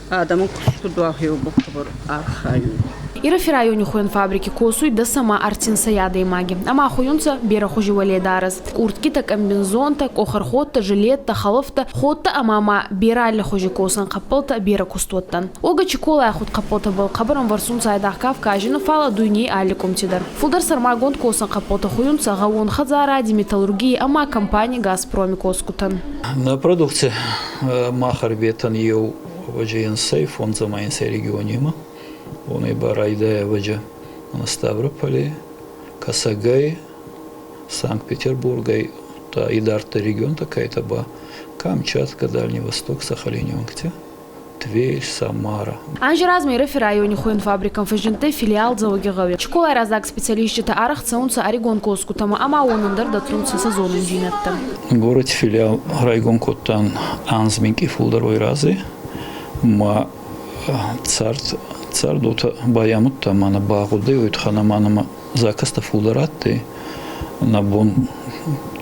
адӕмӕн куст куд уа, хъӕбӕр архайуй. Ирӕфи райони хуйӕн фабрики косуй дӕсӕма ӕртинсӕй адӕймаги ӕма хуйунцӕ берӕ хузи уӕледарӕс: къурткитӕ, комбинзонтӕ, къохӕрходтӕ, жилеттӕ, хӕлӕфтӕ, ходтӕ ӕма ма берӕ аллихузи косӕн хъӕппӕлтӕ берӕ кустуӕттӕн. Уогӕ Чиколай худ хъӕппӕлтӕбӕл хъӕбӕр ӕмвӕрсунцӕ айдагъ Кавкази, фал дуйней алли къумти дӕр. Фулдӕр сӕрмагонд косӕн хъӕппӕлтӕ хуйунцӕ гъӕууон хӕдзаради, металлургийи ӕма компани «Газпром»-и косгутӕн. Нӕ продукци мах ӕрветӕн еу ӕвӕджи фондз ӕма инсӕй регионемӕ. Уонӕй ба райдайа ӕвӕджи Ставрополи, Кӕсӕгӕй, Санкт-Петербургӕй. Удта идарддӕр регионтӕ кӕйтӕ ба Камчатка, Дальний Восток, Сахалини уӕнгтӕ, Тверь, Самара. Анзи размӕ Ирӕфи райони хуйӕн фабрикӕн фӕззиндтӕй филиал Дзӕуӕгигъӕуи. Скъолай раззаг специалиститӕ арӕх цӕунцӕ ӕригон косгутӕмӕ ӕма уонӕн дӕр дӕттунцӕ сӕ зонундзийнӕдтӕ. Горӕти филиал райгон кодтан анз минкъий фулдӕр уой рази. Ма цард, цард уотӕ байамудта, ма нӕ багъудӕй, уой туххӕн ӕма нӕмӕ заказтӕ фулдӕр адтӕй. Нӕ бон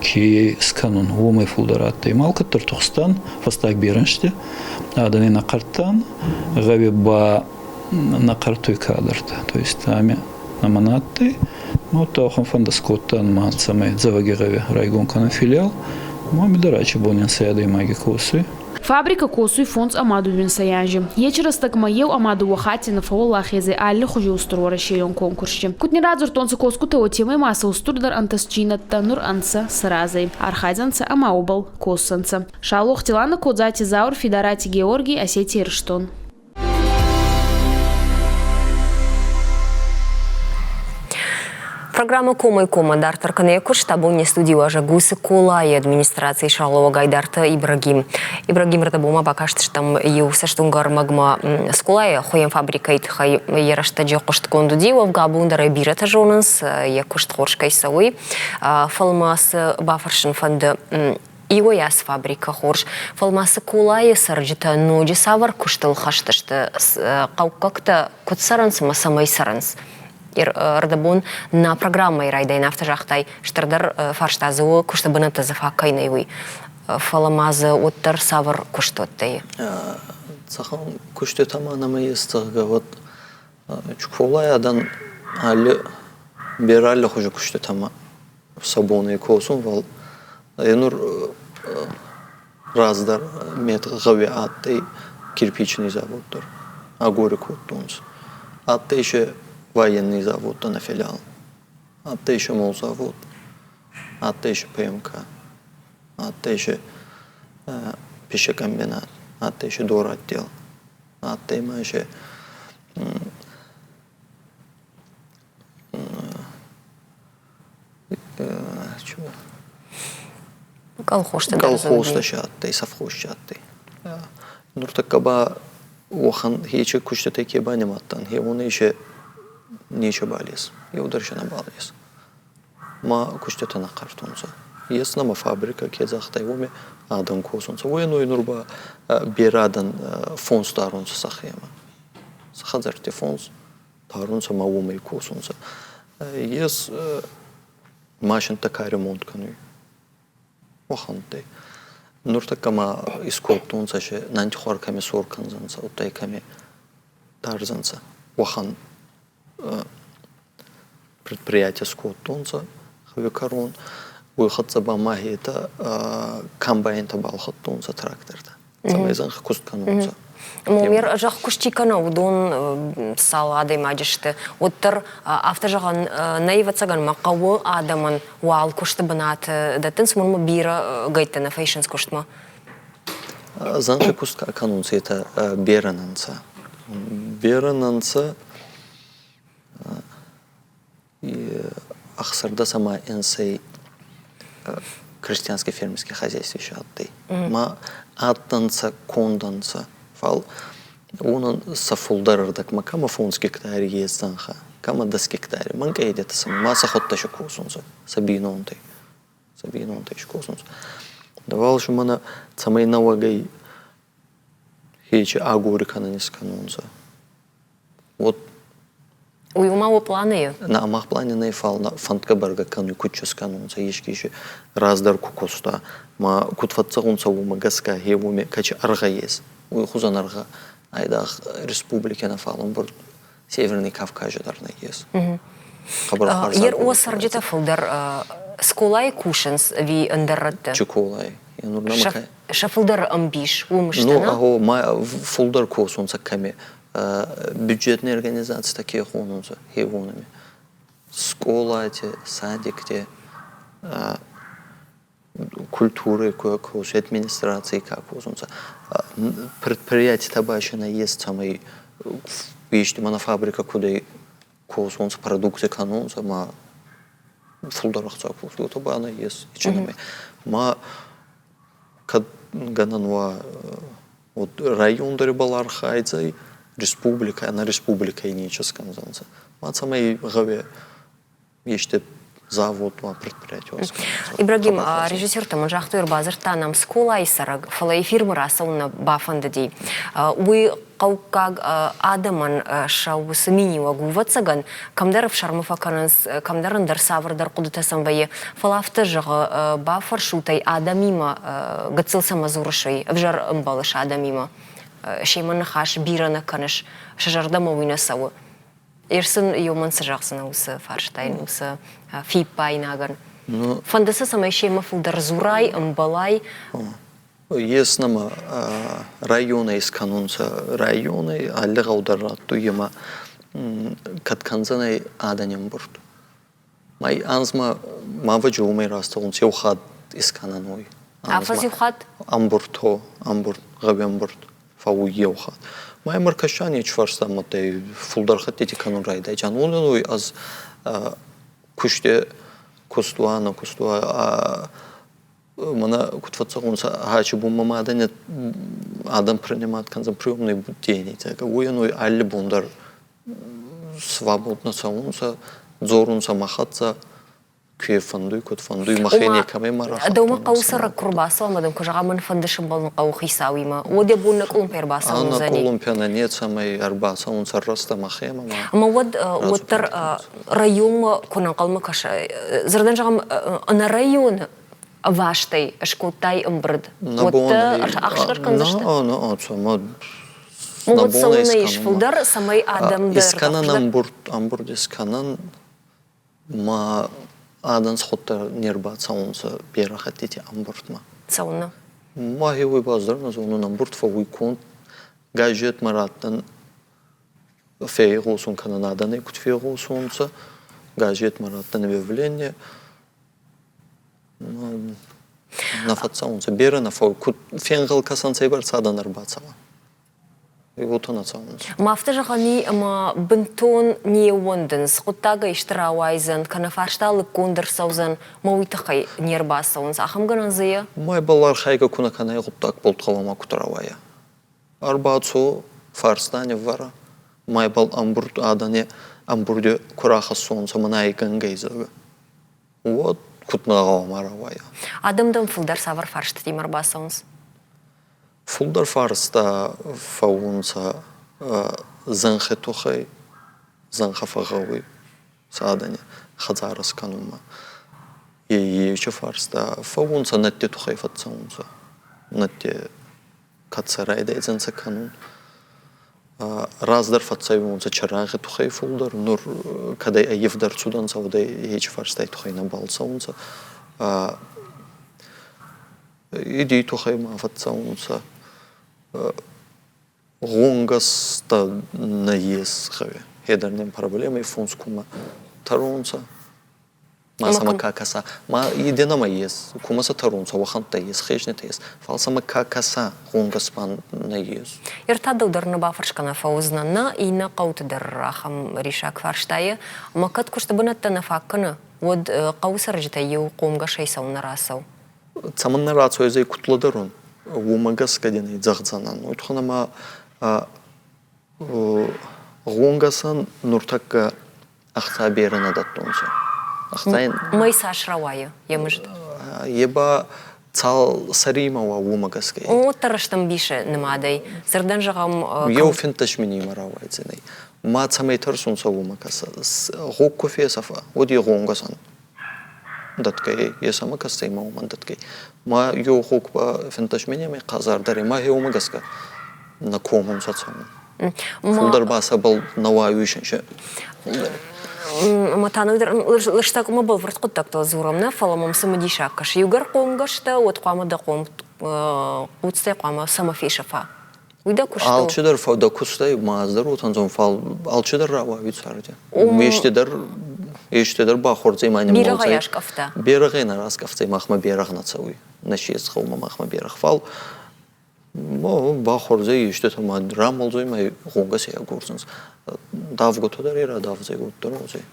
ке скӕнун, уомӕй фулдӕр адтӕй. Ма алкӕддӕр тухстан, фӕстаг берӕ ӕнзти адӕни нӕ хъӕрттан, гъӕуи ба нӕ хъӕртуй кадӕртӕ. То есть ами нӕмӕ нӕ адтӕй. Ма удта уӕхӕн фӕндӕ скодтан, ма цӕмӕй Дзӕуӕгигъӕуи райгон кӕнӕн филиал. Ма ми дӕр ачи бонӕн сӕ адӕймаги косуй. Фабрикӕ косуй фондз ӕма дууинсӕй анзи. Ечи рӕстӕгмӕ еу ӕма дууӕ хатти нӕ фӕууӕлахез ӕй аллихузи устуруӕрӕсейон конкурсти. Куд не радзурдтонцӕ косгутӕ, уотемӕй ма сӕ устурдӕр ӕнтӕстдзийнӕдтӕ нур ӕнцӕ сӕ разӕй, архайдзӕнцӕ ӕма уобӕл косдзӕнцӕ. Саулохти Лана, Кодзати Заур, Фидарати Георгий, Осетия, Ирыстон. Программа «Комой-кома» дарддӕр кӕны йӕ куыст. Абон не студийы уазӕг у Цыколайы администрацийы сӕргълӕууӕг Айдарты Ибрагим. Ибрагим рдӕбонмӕ бакастыстӕм иу цӕстуынгӕ ӕрмӕгмӕ Скъолайы хуыйӕн фабрикӕйы тыххӕй йӕ рӕстӕджы хъуыстгонд уыди. Уӕвгӕ абон дӕр ӕй бирӕтӕ зонынц, йӕ куыст хорз кӕй цӕуы. Фӕлӕ ма цы бафӕрсын фӕнды, Иуӕй ацы фабрикӕ хорз, фӕлӕ ма Цыколайы цӕрджытӕ ноджы цавӕр куыстыл хӕст сты, хъӕуккӕгтӕ куыд цӕрынц ӕмӕ цӕмӕй цӕрынц? Ӕрдӕбон нӕ программӕйы райдайӕн афтӕ загътай, стырдӕр фарста дзы у, куысты бынӕттӕ дзы фаг кӕй нӕй, уый. Фӕлӕ ма дзы уӕддӕр цавӕр куыстуӕттӕ и? Цахӕм куыстытӕ ма нӕмӕ ес, зӕгъгӕ, уӕд Чуколай адӕн алли берӕ аллихузи куститӕмӕ сӕ бонӕй косун, фал е нур раздӕр мет гъӕуи адтӕй кирпичный завод дӕр, агори кодтонцӕ. Адтӕй се военный заводтӕ нӕ филиал, адтӕй се молзавод, адтӕй се ПМК, адтӕй се пищекомбинат, адтӕй се доротдел. Адтӕй ма се Колхозтӕ Колхозтӕ се адтӕй, совхозчи адтӕй. Нуртӕккӕ ба уӕхӕн хечи куститӕй ке банимадтан, хеуонӕй се нечебал ес, еу дӕр се нӕбал ес. Ма куститӕ нӕ хъӕртунцӕ. Ес нӕмӕ фабрикӕ, ке загътай, уоми адӕм косунцӕ. Уой нур ба берӕ адӕн фонс дарунцӕ сӕхемӕ. Сӕ хӕдзӕртти фонс дарунцӕ ма уомӕй косунцӕ. Ес машинтӕ ка ремонт кӕнуй, уӕхӕнттӕй. Нуртӕккӕ ма искодтонцӕ се нантихуар кӕми сор кӕндзӕнцӕ, удта кӕми дардзӕнцӕ, уӕхӕн предприятие скодтонцӕ гъӕуи кӕрон. Уой хӕццӕ ба ма етӕ комбайнтӕ балхӕдтонцӕ трактортӕ, цӕмӕй зӕнхи куст кӕнонцӕ. Мумер зӕхкуысти кӕнӕ уыдон цал адӕймаджы сты, уӕддӕр афтӕ зӕгъӕн нӕй, ӕвӕццӕгӕн ма хъӕуы адӕмӕн уал куысты бынат дӕттынц, уымӕн бирӕ гӕйттӕ нӕ фӕисынц куыстмӕ. Зӕнхи куст ка кӕнунцӕ, етӕ берӕ нӕ нцӕ. Берӕ нӕ нцӕ ӕхсӕрдӕс ӕма инсӕй крестьянский фермерский хозяйство исӕ адтӕй. Ма адтӕнцӕ, конд ӕнцӕ, фал уонӕн сӕ фулдӕр ӕрдӕгмӕ кӕмӕ фондз гектари ес зӕнхӕ, кӕмӕ дӕс гектари. Мӕнкъӕй едетӕ сӕмӕ, ма сӕхуӕдтӕ сӕ косунцӕ сӕ бийнонтӕй. Сӕ бийнонтӕ искосунцӕ. Давал мӕнӕ цӕмӕй нӕуӕгӕй хечи агори кӕнӕн искӕнунцӕ. Вот Уый уымӕ у планы? На мах плане нӕй, фал фӕндгӕ бӕргӕ кӕнуй, куд скӕнунцӕ, еске раздӕр ку куста, ма куд фӕццӕгъунцӕ, уомӕ гӕсгӕ хе уоми кӕчи ӕргъӕ ес. Уой хузӕн ӕргъӕ айдагъ республикӕ нӕ, фал ӕмбурд Северный Кавказы дӕр нӕййес. Хъӕбӕр хуарз. Ер о цӕрджытӕ фылдӕр скъолайы кусынц ӕви ӕндӕр рӕтты? Чиколай. Сӕ фылдӕр ӕмбис уым сты, Ну, аго, ма фулдӕр косунцӕ кӕми бюджетные организацитӕ ке хонунцӕ, хеуонами. Скъолати, садикти, культурӕ ку косуй, администраций ка косунцӕ. Предприятитӕ ба си нӕййес, цӕмӕй ести мӕнӕ фабрикӕ кудӕй косунцӕ, продукци кӕнунцӕ ма. Фулдӕр ӕхца косуй, уотӕ ба нӕййес иченӕмӕ. Ма кӕд гӕнӕн уа, вот район дӕр ибӕл архайдзӕй, республикӕ, ӕнӕ республикӕй нечи скӕндзӕнцӕ. Ма цӕмӕй гъӕуе ести завод уа, предприятие уа. Ибрагим, режиссертӕ мын загътой, ӕрбадзырдта нӕм скъолайы цӕрӕг, фӕлӕ эфирмӕ рацӕуын нӕ бафӕндыди. Уый хъӕуккаг адӕмӕн сӕ уыцы миниуӕг у, ӕвӕццӕгӕн, кӕмдӕр ӕфсӕрмы фӕкӕнынц, кӕмдӕр ӕндӕр цавӕрдӕр хъуыдытӕ сӕм вӕййы. Фӕлӕ афтӕ зӕгъы, бафӕрсут ӕй адӕмимӕ, гыццыл цӕмӕ дзурыс уый, ӕвзӕр ӕмбӕлыс адӕмимӕ, семӕ ныхас бирӕ нӕ кӕныс, сӕ зӕрдӕмӕ уый нӕ цӕуы. Ир сын иумӕн цы зӕгъдзынӕ уыцы фарстайӕн, уыцы фиппаинагӕн? Фӕнды сӕ, цӕмӕй семӕ фылдӕр дзурай, ӕмбӕлай? Ес нӕмӕ районӕй скӕнунцӕ районӕй алли гъӕу дӕр раттуй ӕма кӕд кӕндзӕнӕй адӕни ӕмбурд. Ма анзмӕ ма ӕвӕджи уомӕй рацӕунцӕ еу хатт искӕнӕн уой. Афӕдз еу хатт? Ӕмбурд, гъо, ӕмбурд, гъӕуи ӕмбурд фӕууй еу хатт. Ма имӕ ӕркӕсӕн ечи фарста мадтӕй фулдӕр хӕттити кӕнун райдайдзиан. Уонӕн уой ӕз кусти кустуа, нӕ кустуа мӕнӕ куд фӕццӕгъунцӕ хачи бунмӕ ма адӕн адӕм принимат кӕндзӕн приемный день уойӕн уой алли бон дӕр свободно цӕунцӕ, дзорунцӕ мӕ хӕццӕ, ке фӕндуй, куд фӕндуй, мӕхе некӕмӕй ма рахаттон. Дӕумӕ хъӕуы цӕрӕг куы рбацӕуа ӕмӕ дын куы зӕгъа, мӕн фӕнды сӕмбӕлын хъӕуы хицауимӕ, уӕд йӕ бон нӕ къуылымпӕ ӕрбацӕуын уыдзӕни? Нӕ къуылымпӕ нӕ нецӕмӕй ӕрбацӕунцӕ рӕстӕ мӕхемӕ. Ӕмӕ уӕд уӕддӕр районмӕ куы нӕ ӕнхъӕлмӕ кӕса, дзырдӕн зӕгъӕм, ӕнӕ районы ӕвастӕй скодтай ӕмбырд, уӕддӕр ӕхсгӕр кӕндзысты? Нӕ, нӕ, цӕмӕ Уӕд цӕуылнӕ ис фылдӕр, цӕмӕй адӕм дӕр Искӕнӕн ӕмбырд, ӕмбырд искӕнӕн ма адӕн сходтӕ не рбацӕунцӕ берӕ хӕттити ӕмбурдмӕ. Цӕуылнӕ? Мӕхе уой баздӕр нӕ зонун, ӕмбурд фӕууй конд газетмӕ раттӕн фегъосун кӕнӕн адӕнӕй куд фегъосунцӕ, газетмӕ раттӕн объявление. Нӕ фӕццӕунцӕ, берӕ нӕ фӕууй, куд фенгъӕл кӕсӕн, цӕйбӕрцӕ адӕн ӕрбацӕуа. Уотӕ нӕ цӕунцӕ. Ма афтӕ зӕгъӕн и, ӕма бынтон не ууӕндынц, хъуыддагӕй исты рауайдзӕн, кӕнӕ фарста лыггонд ӕрцӕудзӕн, мӕ уый тыххӕй не рбацӕуынц. Ахӕм гӕнӕн дзы и? Мӕ архайгӕ ку нӕ кӕнай, гъуддаг болт гъӕуама куд рауайа. Ӕрбацо, фарста ниввӕрӕ, ма ибӕл ӕмбурд адӕни ӕмбурди ку рахӕссонцӕ мӕнӕй гӕнгӕй зӕгъгӕ, уӕд куд нӕ гъӕуама рауайа? Адӕм дӕм фулдӕр цавӕр фарститимӕ ӕрбацӕунц? Фулдӕр фарста фӕуунцӕ зӕнхи туххӕй, зӕнхӕ фӕгъгъӕуй сӕ адӕни хӕдзарӕ скӕнунмӕ. Ечи фарста фӕуунцӕ нӕдти туххӕй фӕццӕунцӕ. Нӕдти кӕд сӕ райдайдзӕнцӕ кӕнун. Раздӕр фӕццӕуонцӕ чырагъи туххӕй фулдӕр, нур кӕдӕй ӕййевдӕр цудӕнцӕ, уӕдӕй ечи фарстай туххӕй нӕбал цӕунцӕ. Идей туххӕй ма фӕццӕунцӕ. Гъонгӕстӕ нӕййес гъӕуи. Хедӕр нин проблемӕй фонс кумӕ тӕрунцӕ. Ма сӕмӕ ка кӕса. Ма еденӕмӕ ес, кумӕ сӕ тӕрунцӕ, уӕхӕнттӕ ес, хезнитӕ ес. Фал сӕмӕ ка кӕса, гъонгӕс ба нӕййес. Ӕртӕ дӕу дӕр нӕ бафӕрсгӕ фӕуыдзынӕн нӕ иннӕ хъӕуты дӕр ахӕм риссаг фарстайы. Ӕмӕ кӕд куысты бынӕттӕ нӕ фаг кӕны, уӕд хъӕуы цӕрджытӕй иу хъомгӕсӕй цӕуылнӕ рацӕуы? Цӕмӕннӕ рацӕуй куд лӕдӕрун, уомӕ гӕсгӕ дин ӕй зӕгъдзӕнӕн. Уой туххӕн ӕма гъонгӕсӕн нуртӕккӕ ӕхца берӕ нӕ дӕттунцӕ. Ӕхцайӕн Мӕй цас рауайы йӕ мызд? Е ба цал сӕримӕ уа, уомӕ гӕсгӕ. Уӕддӕр рӕстӕмбисы нымадӕй. Дзырдӕн зӕгъӕм, Еу финддӕс минимӕ рауайдзӕнӕй. Ма цӕмӕй тӕрсунцӕ, уомӕ кӕсӕ. Гъог ку фесӕфа, уӕд е гъонгӕсӕн дӕтгӕй, е сӕмӕ кӕсдзӕй ма уомӕн дӕтгӕй. Ма еу гъог ба финддӕс минемӕй хъазардӕр ӕй, ма хе уомӕ гӕсгӕ нӕ комунцӕ цӕун. Фулдӕр ба сӕбӕл нӕ уайуй се. Ӕмӕ та ныр лыстӕг ӕмӕ бӕлвырд хъуыддӕгтыл дзурӕм нӕ, фӕлӕ мӕм цымыдисаг кӕсы. Иугӕр хъомгӕстӕ, уӕд хъуамӕ дӕ хъом хъуццӕй хъуамӕ цӕмӕ фесӕфа. Уый дӕ куыст у? Алчидӕр дӕ куыстӕй ма ӕз дӕр уотӕн фал алчидӕр рауайуй царди. Есте дӕр есте дӕр бахордзӕй ма Берӕгъӕй аскъӕфта? Берӕгъӕй нӕ раскъӕфтӕй, махмӕ берӕгъ нӕ цӕуй. Нӕ си гъӕумӕ махмӕ берӕгъ. Фал бахордзӕй естетӕ ма рамолдзӕй ма гъонгӕ си агордзӕнцӕ. Давгутӕ дӕр е радавдзӕй, уоддӕр уодзӕй.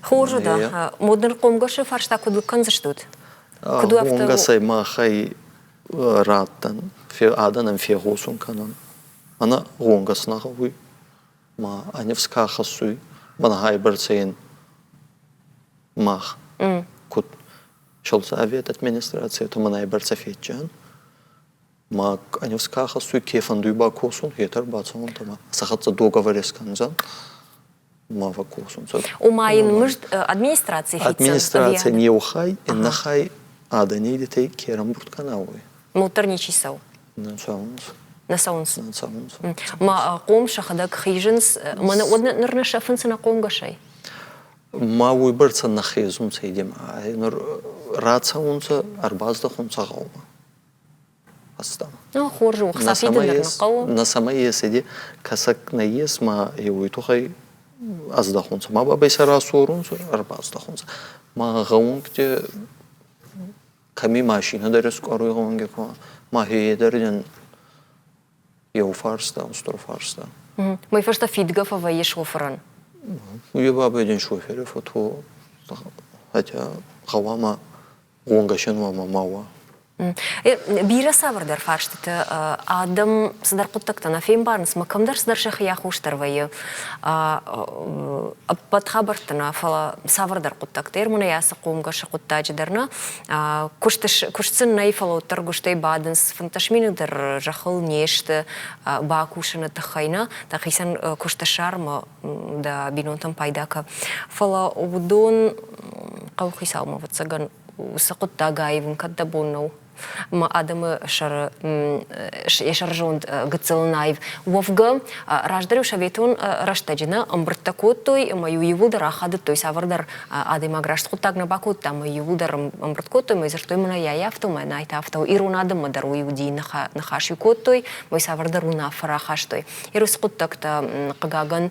Хорз у да. Модныр хъомгӕсы фарста куыд лыг кӕндзыстут? Куыд у афтӕ? Хъомгӕсӕй махӕй раттӕн, адӕнӕн фегъосун кӕнӕн. Ӕнӕ гъонгӕс нӕ гъӕуй, ма ӕнефс ка хӕссуй, мӕнӕ ин мах куд Совет администраци, то мӕнӕ бӕрцӕ федчиан. Ма ӕнефс ка хӕссуй, ке фӕндуй бакосун, етӕ ӕрбацӕуӕнтӕ ма сӕ хӕццӕ договор искӕндзӕн. Ма фӕккосунцӕ. Ома ин мызд администраци фиддзӕн? Администрацийӕн еу хай, иннӕ хай адӕни идетӕй ке рамбурд кӕна, уой. Мулддӕр ничи цӕуы? Нӕ цӕуынц. Нӕ цӕуынц? Нӕ цӕуынц. Ма хъом сӕхӕдӕг хизынц, мӕнӕ уӕд ныр нӕ сӕфынц нӕ хъомгӕсӕй? Ма уойбӕрцӕ нӕ хезунцӕ идемӕ. Нур рацӕунцӕ, ӕрбаздӕхунцӕ гъӕумӕ. Фӕстӕмӕ. Ну, хорз у, хца фидын дӕр нӕ хъӕуы. Нӕ цӕмӕ ес, иди кӕсӕг нӕййес, ма еуей туххӕй ӕздӕхунцӕ. Ма бабӕй сӕ расорунцӕ, ӕрбаздӕхунцӕ. Ма гъӕунгти кӕми машинӕ дӕр ӕскъуӕруй гъӕунги ку, ма хе дӕр ин еу фарста, устур фарста. Уый фӕстӕ фидгӕ фӕвӕййы шофырӕн? Уе бабӕй дин шофери фото, хотя гъӕуама гъонгӕсӕн уӕмӕ ма уа. Бирӕ цавӕрдӕр фарстыты адӕм цыдӕр хъуыддӕгтӕ нӕ фембарынц, ӕмӕ кӕмдӕр цыдӕр сӕхи аххос дӕр вӕййы. Ӕппӕт хабӕртты нӕ, фӕлӕ цавӕрдӕр хъуыддӕгтӕ. Ермонӕй ацы хъомгӕсы хъуыддаджы дӕр нӕ. Куыст сын нӕй, фӕлӕ уӕддӕр гуыстӕй бадынц, 15 мины дӕр зӕххыл не сты бакусыны тыххӕй нӕ. Дӕхицӕн куысты ссар ӕмӕ дӕ бинонтӕн пайда кӕ. Фӕлӕ уыдон хъӕуыхицаумӕ, ӕвӕццӕгӕн, уыцы хъуыддаг аивын кӕд дӕ бон нӕу? Ӕмӕ адӕмы сӕры йӕ сӕрызонд гыццыл наив. Уӕвгӕ, раздӕр-иу советон рӕстӕджы нӕ ӕмбырдтӕ кодтой ӕмӕ-иу иууылдӕр ахадыдтой, цавӕрдӕр адӕймаг раст хъуыддаг нӕ бакодта, ӕмӕ иууылдӕр ӕмбырд кодтой ӕмӕ дзырдтой, мӕнӕ йай афтӕ, мӕнӕ ай та афтӕ. Ирон адӕммӕ дӕр уый уыди, ныхас-иу кодтой, ӕмӕ цавӕрдӕр уынаффӕ рахастой. Ирыс хъуыддӕгтӕ, хъыгагӕн,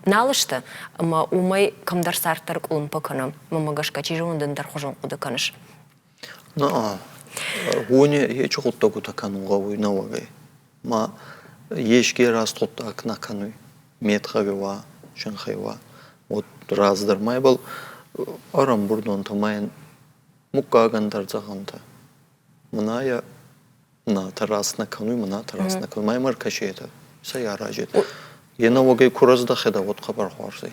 нал сты, ӕмӕ уымӕй кӕмдӕр цард дӕр къуылымпы кӕны. Мӕнмӕ гӕсгӕ, чи зоны, дын ӕндӕрхуызон хъуыды кӕныс. На, уони ечи гъуддӕгутӕ кӕнун гъӕуй нӕуӕгӕй. Ма еске раст гъуддаг нӕ кӕнуй, медгъӕуи уа, зӕнхӕй уа. Вот раздӕр ма ибӕл ӕрӕмбурд уӕнтӕ ма ин муггагӕн дӕр зӕгъӕнтӕ. Мӕнӕ Натӕ раст нӕ кӕнуй, мӕнӕ раст нӕ кӕнуй. Ма имӕ ӕркӕсетӕ, цӕй аразет. Е нӕуӕгӕй ку раздӕхедӕ, уӕд хъӕбӕр хуарз ӕй.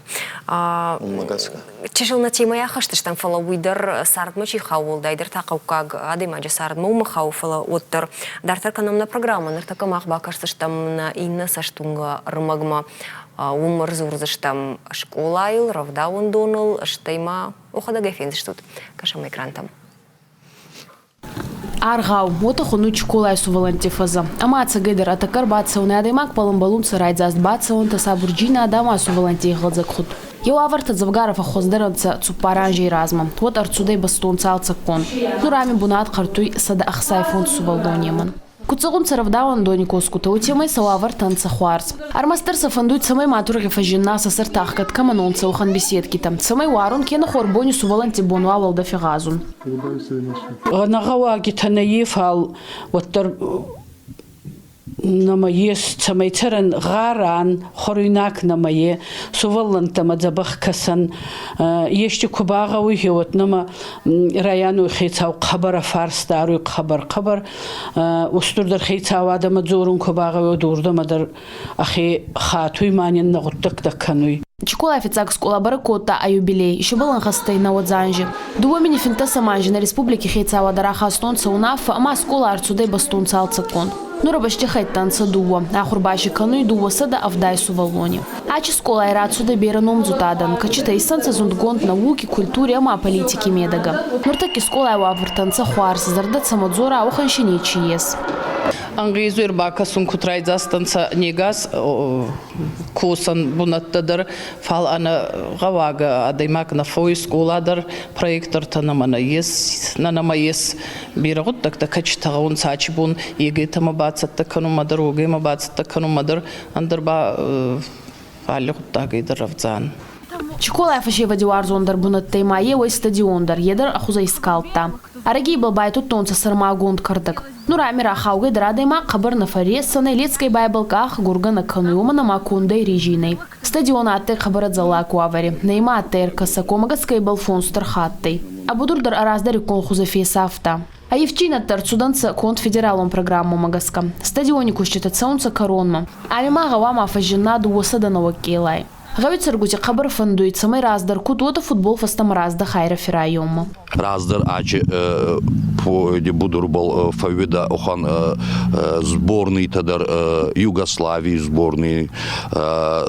Уомӕ гӕсгӕ. Чысыл нӕ темӕйӕ ахызтыстӕм, фӕлӕ уый дӕр цардмӕ чи хауы, уӕлдайдӕр та хъӕуккаг адӕймаджы цардмӕ уымӕ хауы, фӕлӕ уӕддӕр дарддӕр кӕнӕм нӕ программӕ. Ныртӕккӕ мах бакӕсдзыстӕм нӕ иннӕ цӕстуынгӕ ӕрмӕгмӕ. Уым ӕрдзурдзыстӕм скъолайыл, рӕвдауӕндоныл, стӕй ма уӕхӕдӕг ӕй фендзыстут. Кӕсӕм экрантӕм. Аргъау, уотӕ хунуй Чиколай сувӕллӕнтти фӕзӕ. Ӕма ӕцӕгӕйдӕр ӕ тӕккӕ ӕрбацӕуни адӕймаг бӕлӕнбӕлунцӕ райдзаст бацӕуӕнтӕ сабурджийнӕ адӕмӕ сувӕллӕнтти игъӕлдзӕг худ. Еу авӕртӕ дзӕвгарӕ фӕххуӕздӕр ӕнцӕ цуппар анзей размӕ, уӕд ӕрцудӕй бӕстон цалцӕггонд. Нур ами бунат хъӕртуй 165 сувӕллонемӕн. Куд зӕгъунцӕ рӕвдауӕндони косгутӕ, уотемӕй сӕ уавӕртӕ ӕнцӕ хуарз. Ӕрмӕстдӕр сӕ фӕндуй, цӕмӕй ма тургъи фӕззинна сӕ сӕртӕ ӕхгӕд кӕмӕн уонцӕ, уӕхӕн беседкитӕ, цӕмӕй уарун кенӕ хорбони сувӕллӕнтти бон уа уӕлдӕфи гъазун. Ӕнӕгъӕуагитӕ нӕййе, фал уӕддӕр нӕмӕ ес, цӕмӕй цӕрӕн гъар ан, хуӕруйнаг нӕмӕ е, сувӕллӕнттӕмӕ дзӕбӕх кӕсӕн. Ести ку багъӕуй, гъеуӕд нӕмӕ райони хецау хъӕбӕр фарс даруй, хъӕбӕр-хъӕбӕр. Устурдӕр хецауадӕмӕ дзорун ку багъӕуй, уордӕмӕ дӕр ӕхе хатуй ма нин нӕ гъуддӕгтӕ кӕнуй. Чиколай фиццаг скъола бӕрӕг кодта ӕ юбилей, исбӕл ӕнхӕстӕй нӕуӕдз анзи. 2015 анзи нӕ республики хецауадӕ рахастонцӕ унаффӕ ӕма скъола ӕрцудӕй бӕстон цалцӕггонд. Нур бӕстихӕйттӕ ӕнцӕ дууӕ, ахур ба си кӕнуй 270 сувӕллони. Ачи скъолай рацудӕй берӕ номдзуд адӕм, кӕцитӕ иссӕнцӕ зундгонд науки, культури ӕма политики медӕгӕ. Нуртӕкки скъолай уавӕртӕ ӕнцӕ хуарз, зӕрдӕ цӕмӕ дзора, уӕхӕн си нечи ес. Ӕнгъезуй ӕрбакӕсун куд райдзастӕнцӕ не гас косӕн бунӕттӕ дӕр, фал ӕнӕ гъӕуагӕ адӕймаг нӕ фӕууй скъола дӕр, проектортӕ нӕмӕ нӕййес, нӕ нӕмӕ ес берӕ гъуддӕгтӕ, кӕцитӕ гъӕунцӕ ачи бон ЕГЭ-тӕмӕ бацӕттӕ кӕнунмӕ дӕр, ОГЭ-мӕ бацӕттӕ кӕнунмӕ дӕр, ӕндӕр ба алли гъуддагӕй дӕр рӕвдзӕн. Чиколай фӕсевӕди уарзондӕр бунӕттӕй ма еуей стадион дӕр, е дӕр ӕ хузӕ искалдта. Ӕрӕги ибӕл байтудтонцӕ сӕрмагонд кӕрдӕг. Нур ами рахаугӕй дӕр адӕймаг хъӕбӕр нӕ фӕрресдзӕнӕй, лецкӕй ба ибӕл къах гургӕ нӕ кӕнуй, уомӕн ӕма кондӕй резинӕй. Стадион адтӕй хъӕбӕр ӕдзӕллаг уавӕри. Нӕ имӕ адтӕй ӕркӕсӕг, уомӕ гӕсгӕ ибӕл фонс дӕр хаттӕй. Ӕ будур дӕр ӕ раздӕриккон хузӕ фесафта. Ӕййивддзийнӕдтӕ ӕрцудӕнцӕ конд федералон программӕмӕ гӕсгӕ. Стадиони куститӕ цӕунцӕ кӕронмӕ. Ами ма гъӕуама фӕззинна 200 нӕуӕг къелай. Гъӕуи цӕргути хъӕбӕр фӕндуй, цӕмӕй раздӕр куд уотӕ футбол фӕстӕмӕ раздӕха Ирӕфи районмӕ. Раздӕр ачи будурбал фӕууидӕ уӕхӕн сборныйтӕ дӕр Югославий сборный,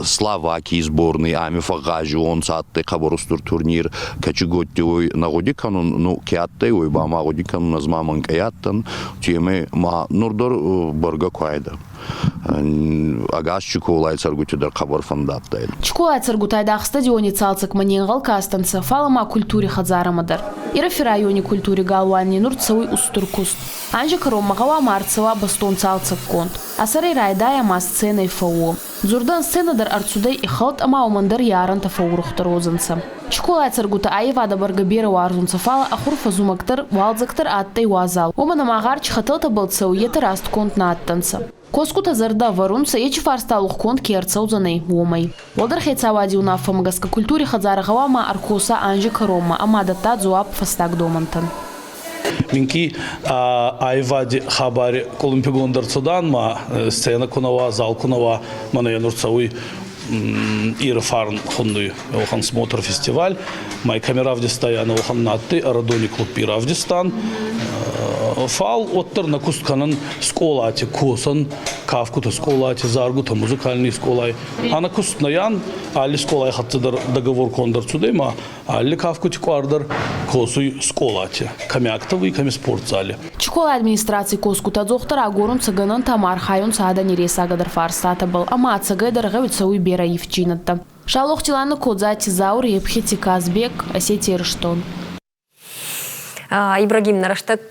Словакий сборный ами фӕгъгъазиуонцӕ адтӕй хъӕбӕр устур турнир. Кӕчигодти уой нӕ гъуди кӕнун, ну ке адтӕй, уой ба ма гъуди кӕнун, ӕз ма мӕнкъӕй адтӕн, теме ма нур дӕр бӕргӕ ку айдӕ. Ӕгас Чиколай цӕргути дӕр хъӕбӕр фӕндадтайдӕ. Чиколай цӕргутӕ айдагъ стадиони цалцӕгмӕ не нгъӕл кастӕнцӕ, фал ма культури хӕдзарӕмӕ дӕр. Ирӕфи райони культури галуани нур цӕуй устур куст. Анзи кӕронмӕ гъӕуама ӕрцӕуа бӕстон цалцӕггонд. Ӕ сӕрӕй райдайа ма сценӕй фӕууо. Дзурдӕн сценӕ дӕр ӕрцудӕй ихӕлд ӕма уомӕн дӕр е арӕнтӕ фӕуурухдӕр уодзӕнцӕ. Скъолай цӕргутӕ аййевадӕ бӕргӕ берӕ уарзунцӕ, фал ӕ хурфӕ зумӕг дӕр, уалдзӕг дӕр адтӕй уазал, уомӕн ӕма гъар чи хӕтӕлтӕбӕл цӕуй, етӕ раст конд нӕ адтӕнцӕ. Косгутӕ зӕрдӕ ӕвӕрунцӕ, ечи фарста лухгонд ке ӕрцӕудзӕнӕй, уомӕй. Уӕлдӕр хецауади унаффӕмӕ гӕсгӕ культури хӕдзарӕ гъӕуама ӕркоса анзи кӕронмӕ ӕма дӕтта дзуапп фӕстаг домӕнтӕн. Минки айвади хабари къулумпигонд ӕрцудан ма сценӕ ку нӕ уа, зал ку нӕ уа, мӕнӕ е нур цӕуй Иры фарн хуннуй уӕхӕн смотр фестиваль. Май кӕми равдиста уӕхӕн надтӕй Ӕрӕдони клубби равдистан. Фал уӕддӕр нӕ куст кӕнӕн скъолати косӕн, кафгутӕ скъолати, заргутӕ музыкальный скъолай. Ӕнӕ куст нӕ ян, алли скъолай хӕццӕ дӕр договор конд ӕрцудӕй ма Алли кафгути къуар дӕр косуй скъолати, кӕми актовый, кӕми спортзали. Чиколай администраций косгутӕ ӕдзухдӕр агорунцӕ гӕнӕнтӕ ӕма архайунцӕ адӕни ресагӕдӕр фарстатӕбӕл ӕма ӕцӕгӕйдӕр гъӕуи цӕуй берӕ ивддзийнӕдтӕ. Шалохти Лана Кодзати Заур, Епхити Казбек, Осетия Ирыстон. Ибрагим, нӕ рӕстӕг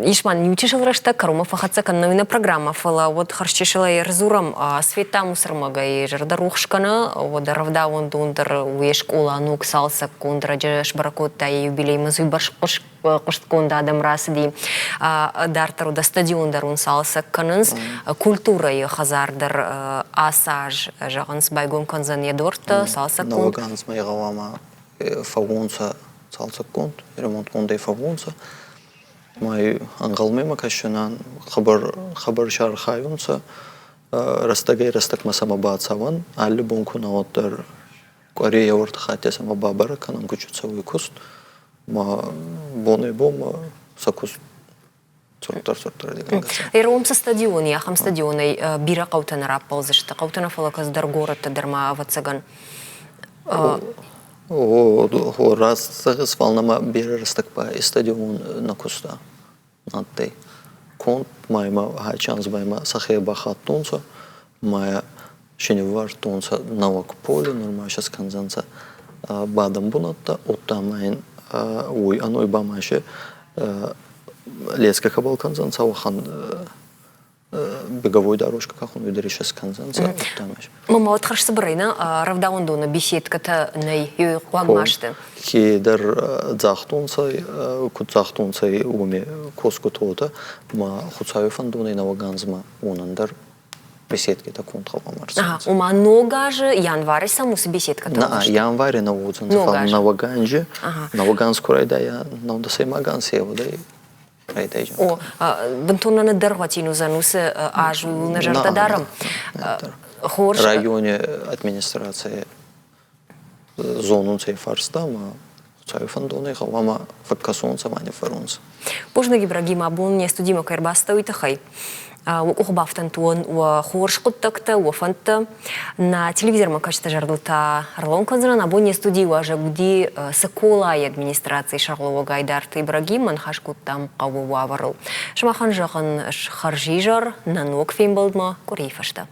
ис ма иу чысыл рӕстӕг кӕронмӕ фӕхӕццӕ кӕнын нӕ программӕ, фӕлӕ уӕд хӕрзчысылӕй ӕрдзурӕм Светӕ Мусырмагӕй зӕрдӕ рухс кӕны, уӕд рӕвдауӕндон дӕр уе скъола ног цалцӕггонд раджы сбӕрӕг кодта йӕ юбилеймӕ уыйбӕрц хъуыстгонд адӕм рацыди. Дарддӕр уӕдӕ стадион дӕр уын цалцӕг кӕнынц, культурӕйы хӕдзар дӕр ацы аз, зӕгъынц, байгом кӕндзӕн йӕ дуӕрттӕ, цалцӕггонд. Нӕуӕг анзмӕ гъӕуама фӕууонцӕ цалцӕггонд, ремонтгондӕй фӕууонцӕ. Ма ӕнгъӕлмӕ кӕсунӕн хъӕбӕр хъӕбӕр сӕ архайунцӕ. Рӕстӕгӕй-рӕстӕгмӕ сӕмӕ бацӕуӕн, алли бон ку нӕ уӕддӕр къуӕре еу ӕртӕ хатти сӕмӕ бабӕрӕг кӕнӕн, куд цӕуй куст. Ма бонӕй-бонмӕ сӕ куст цурддӕр-цурддӕр. Ирон цы стадион и, ахӕм стадионӕй бирӕ хъӕутӕ нӕ раппӕлдзысты. Хъӕутӕ нӕ, фӕлӕ кӕцыдӕр горӕттӕ дӕр ма, ӕвӕццӕгӕн. Раст зӕгъыс, фал нӕмӕ берӕ рӕстӕг ба стадион нӕ куста. Адтӕй. Конд ма имӕ хӕчанз ба имӕ сӕхе бахаттонцӕ, ма си ниввардтонцӕ нӕуӕг поле, нур ма сейчас кӕндзӕнцӕ бадӕн бунӕттӕ, удта ма ин уой ӕной ба ма си лескӕ кӕбӕл кӕндзӕнцӕ, уӕхӕн беговой дорожка кӕхун уидӕр исӕскӕндзӕнцӕ, удта ма Мама, вот хӕрзцыбырӕй нӕ рӕвдауӕндоны беседкӕтӕ нӕй, хъуаг ма сты. Кедӕр загътонцӕ, куд загътонцӕ уоми косгутотӕ, ма Хуцауи фӕндонӕй нӕуӕг анзмӕ уонӕн дӕр беседкитӕ конд гъӕуама ӕрцӕуонцӕ. Ома ног азы январы сӕм уыцы беседкӕтӕ На, январе нӕ уодзӕнцӕ, фал нӕуӕг анзи, нӕуӕг анз ку райдайа, нӕудӕсӕймаг анз еудӕй райдайджан. О, бынтон нӕ ныддӕргъвӕтин уыдзӕн уыцы аз, ууыл нӕ зӕрдӕ дарӕм. Хорз. Райони администраци зонунцӕ фарста ма Хуцауи фӕндонӕй гъӕуама фӕккӕсонцӕ ма ниффӕрунцӕ. Бузныг, Ибрагим, абон не студимӕ кӕй ӕрбацыдтӕ, уый тыххӕй. Уӕ къухы бафтӕнт уон уӕ хорз хъуыддӕгтӕ, уӕ фӕндтӕ. Нӕ телевизормӕ кӕсджыты зӕрдыл та ӕрлӕууын кӕндзынӕн, абон не студийы уазӕг уыди Цыколайы администрацийы сӕргълӕууӕг Айдарты Ибрагим, ныхас кодтам хъӕуы уавӕрыл. Сымахӕн зӕгъын хӕрзизӕр, нӕ ног фембӕлдмӕ къуырийы фӕстӕ.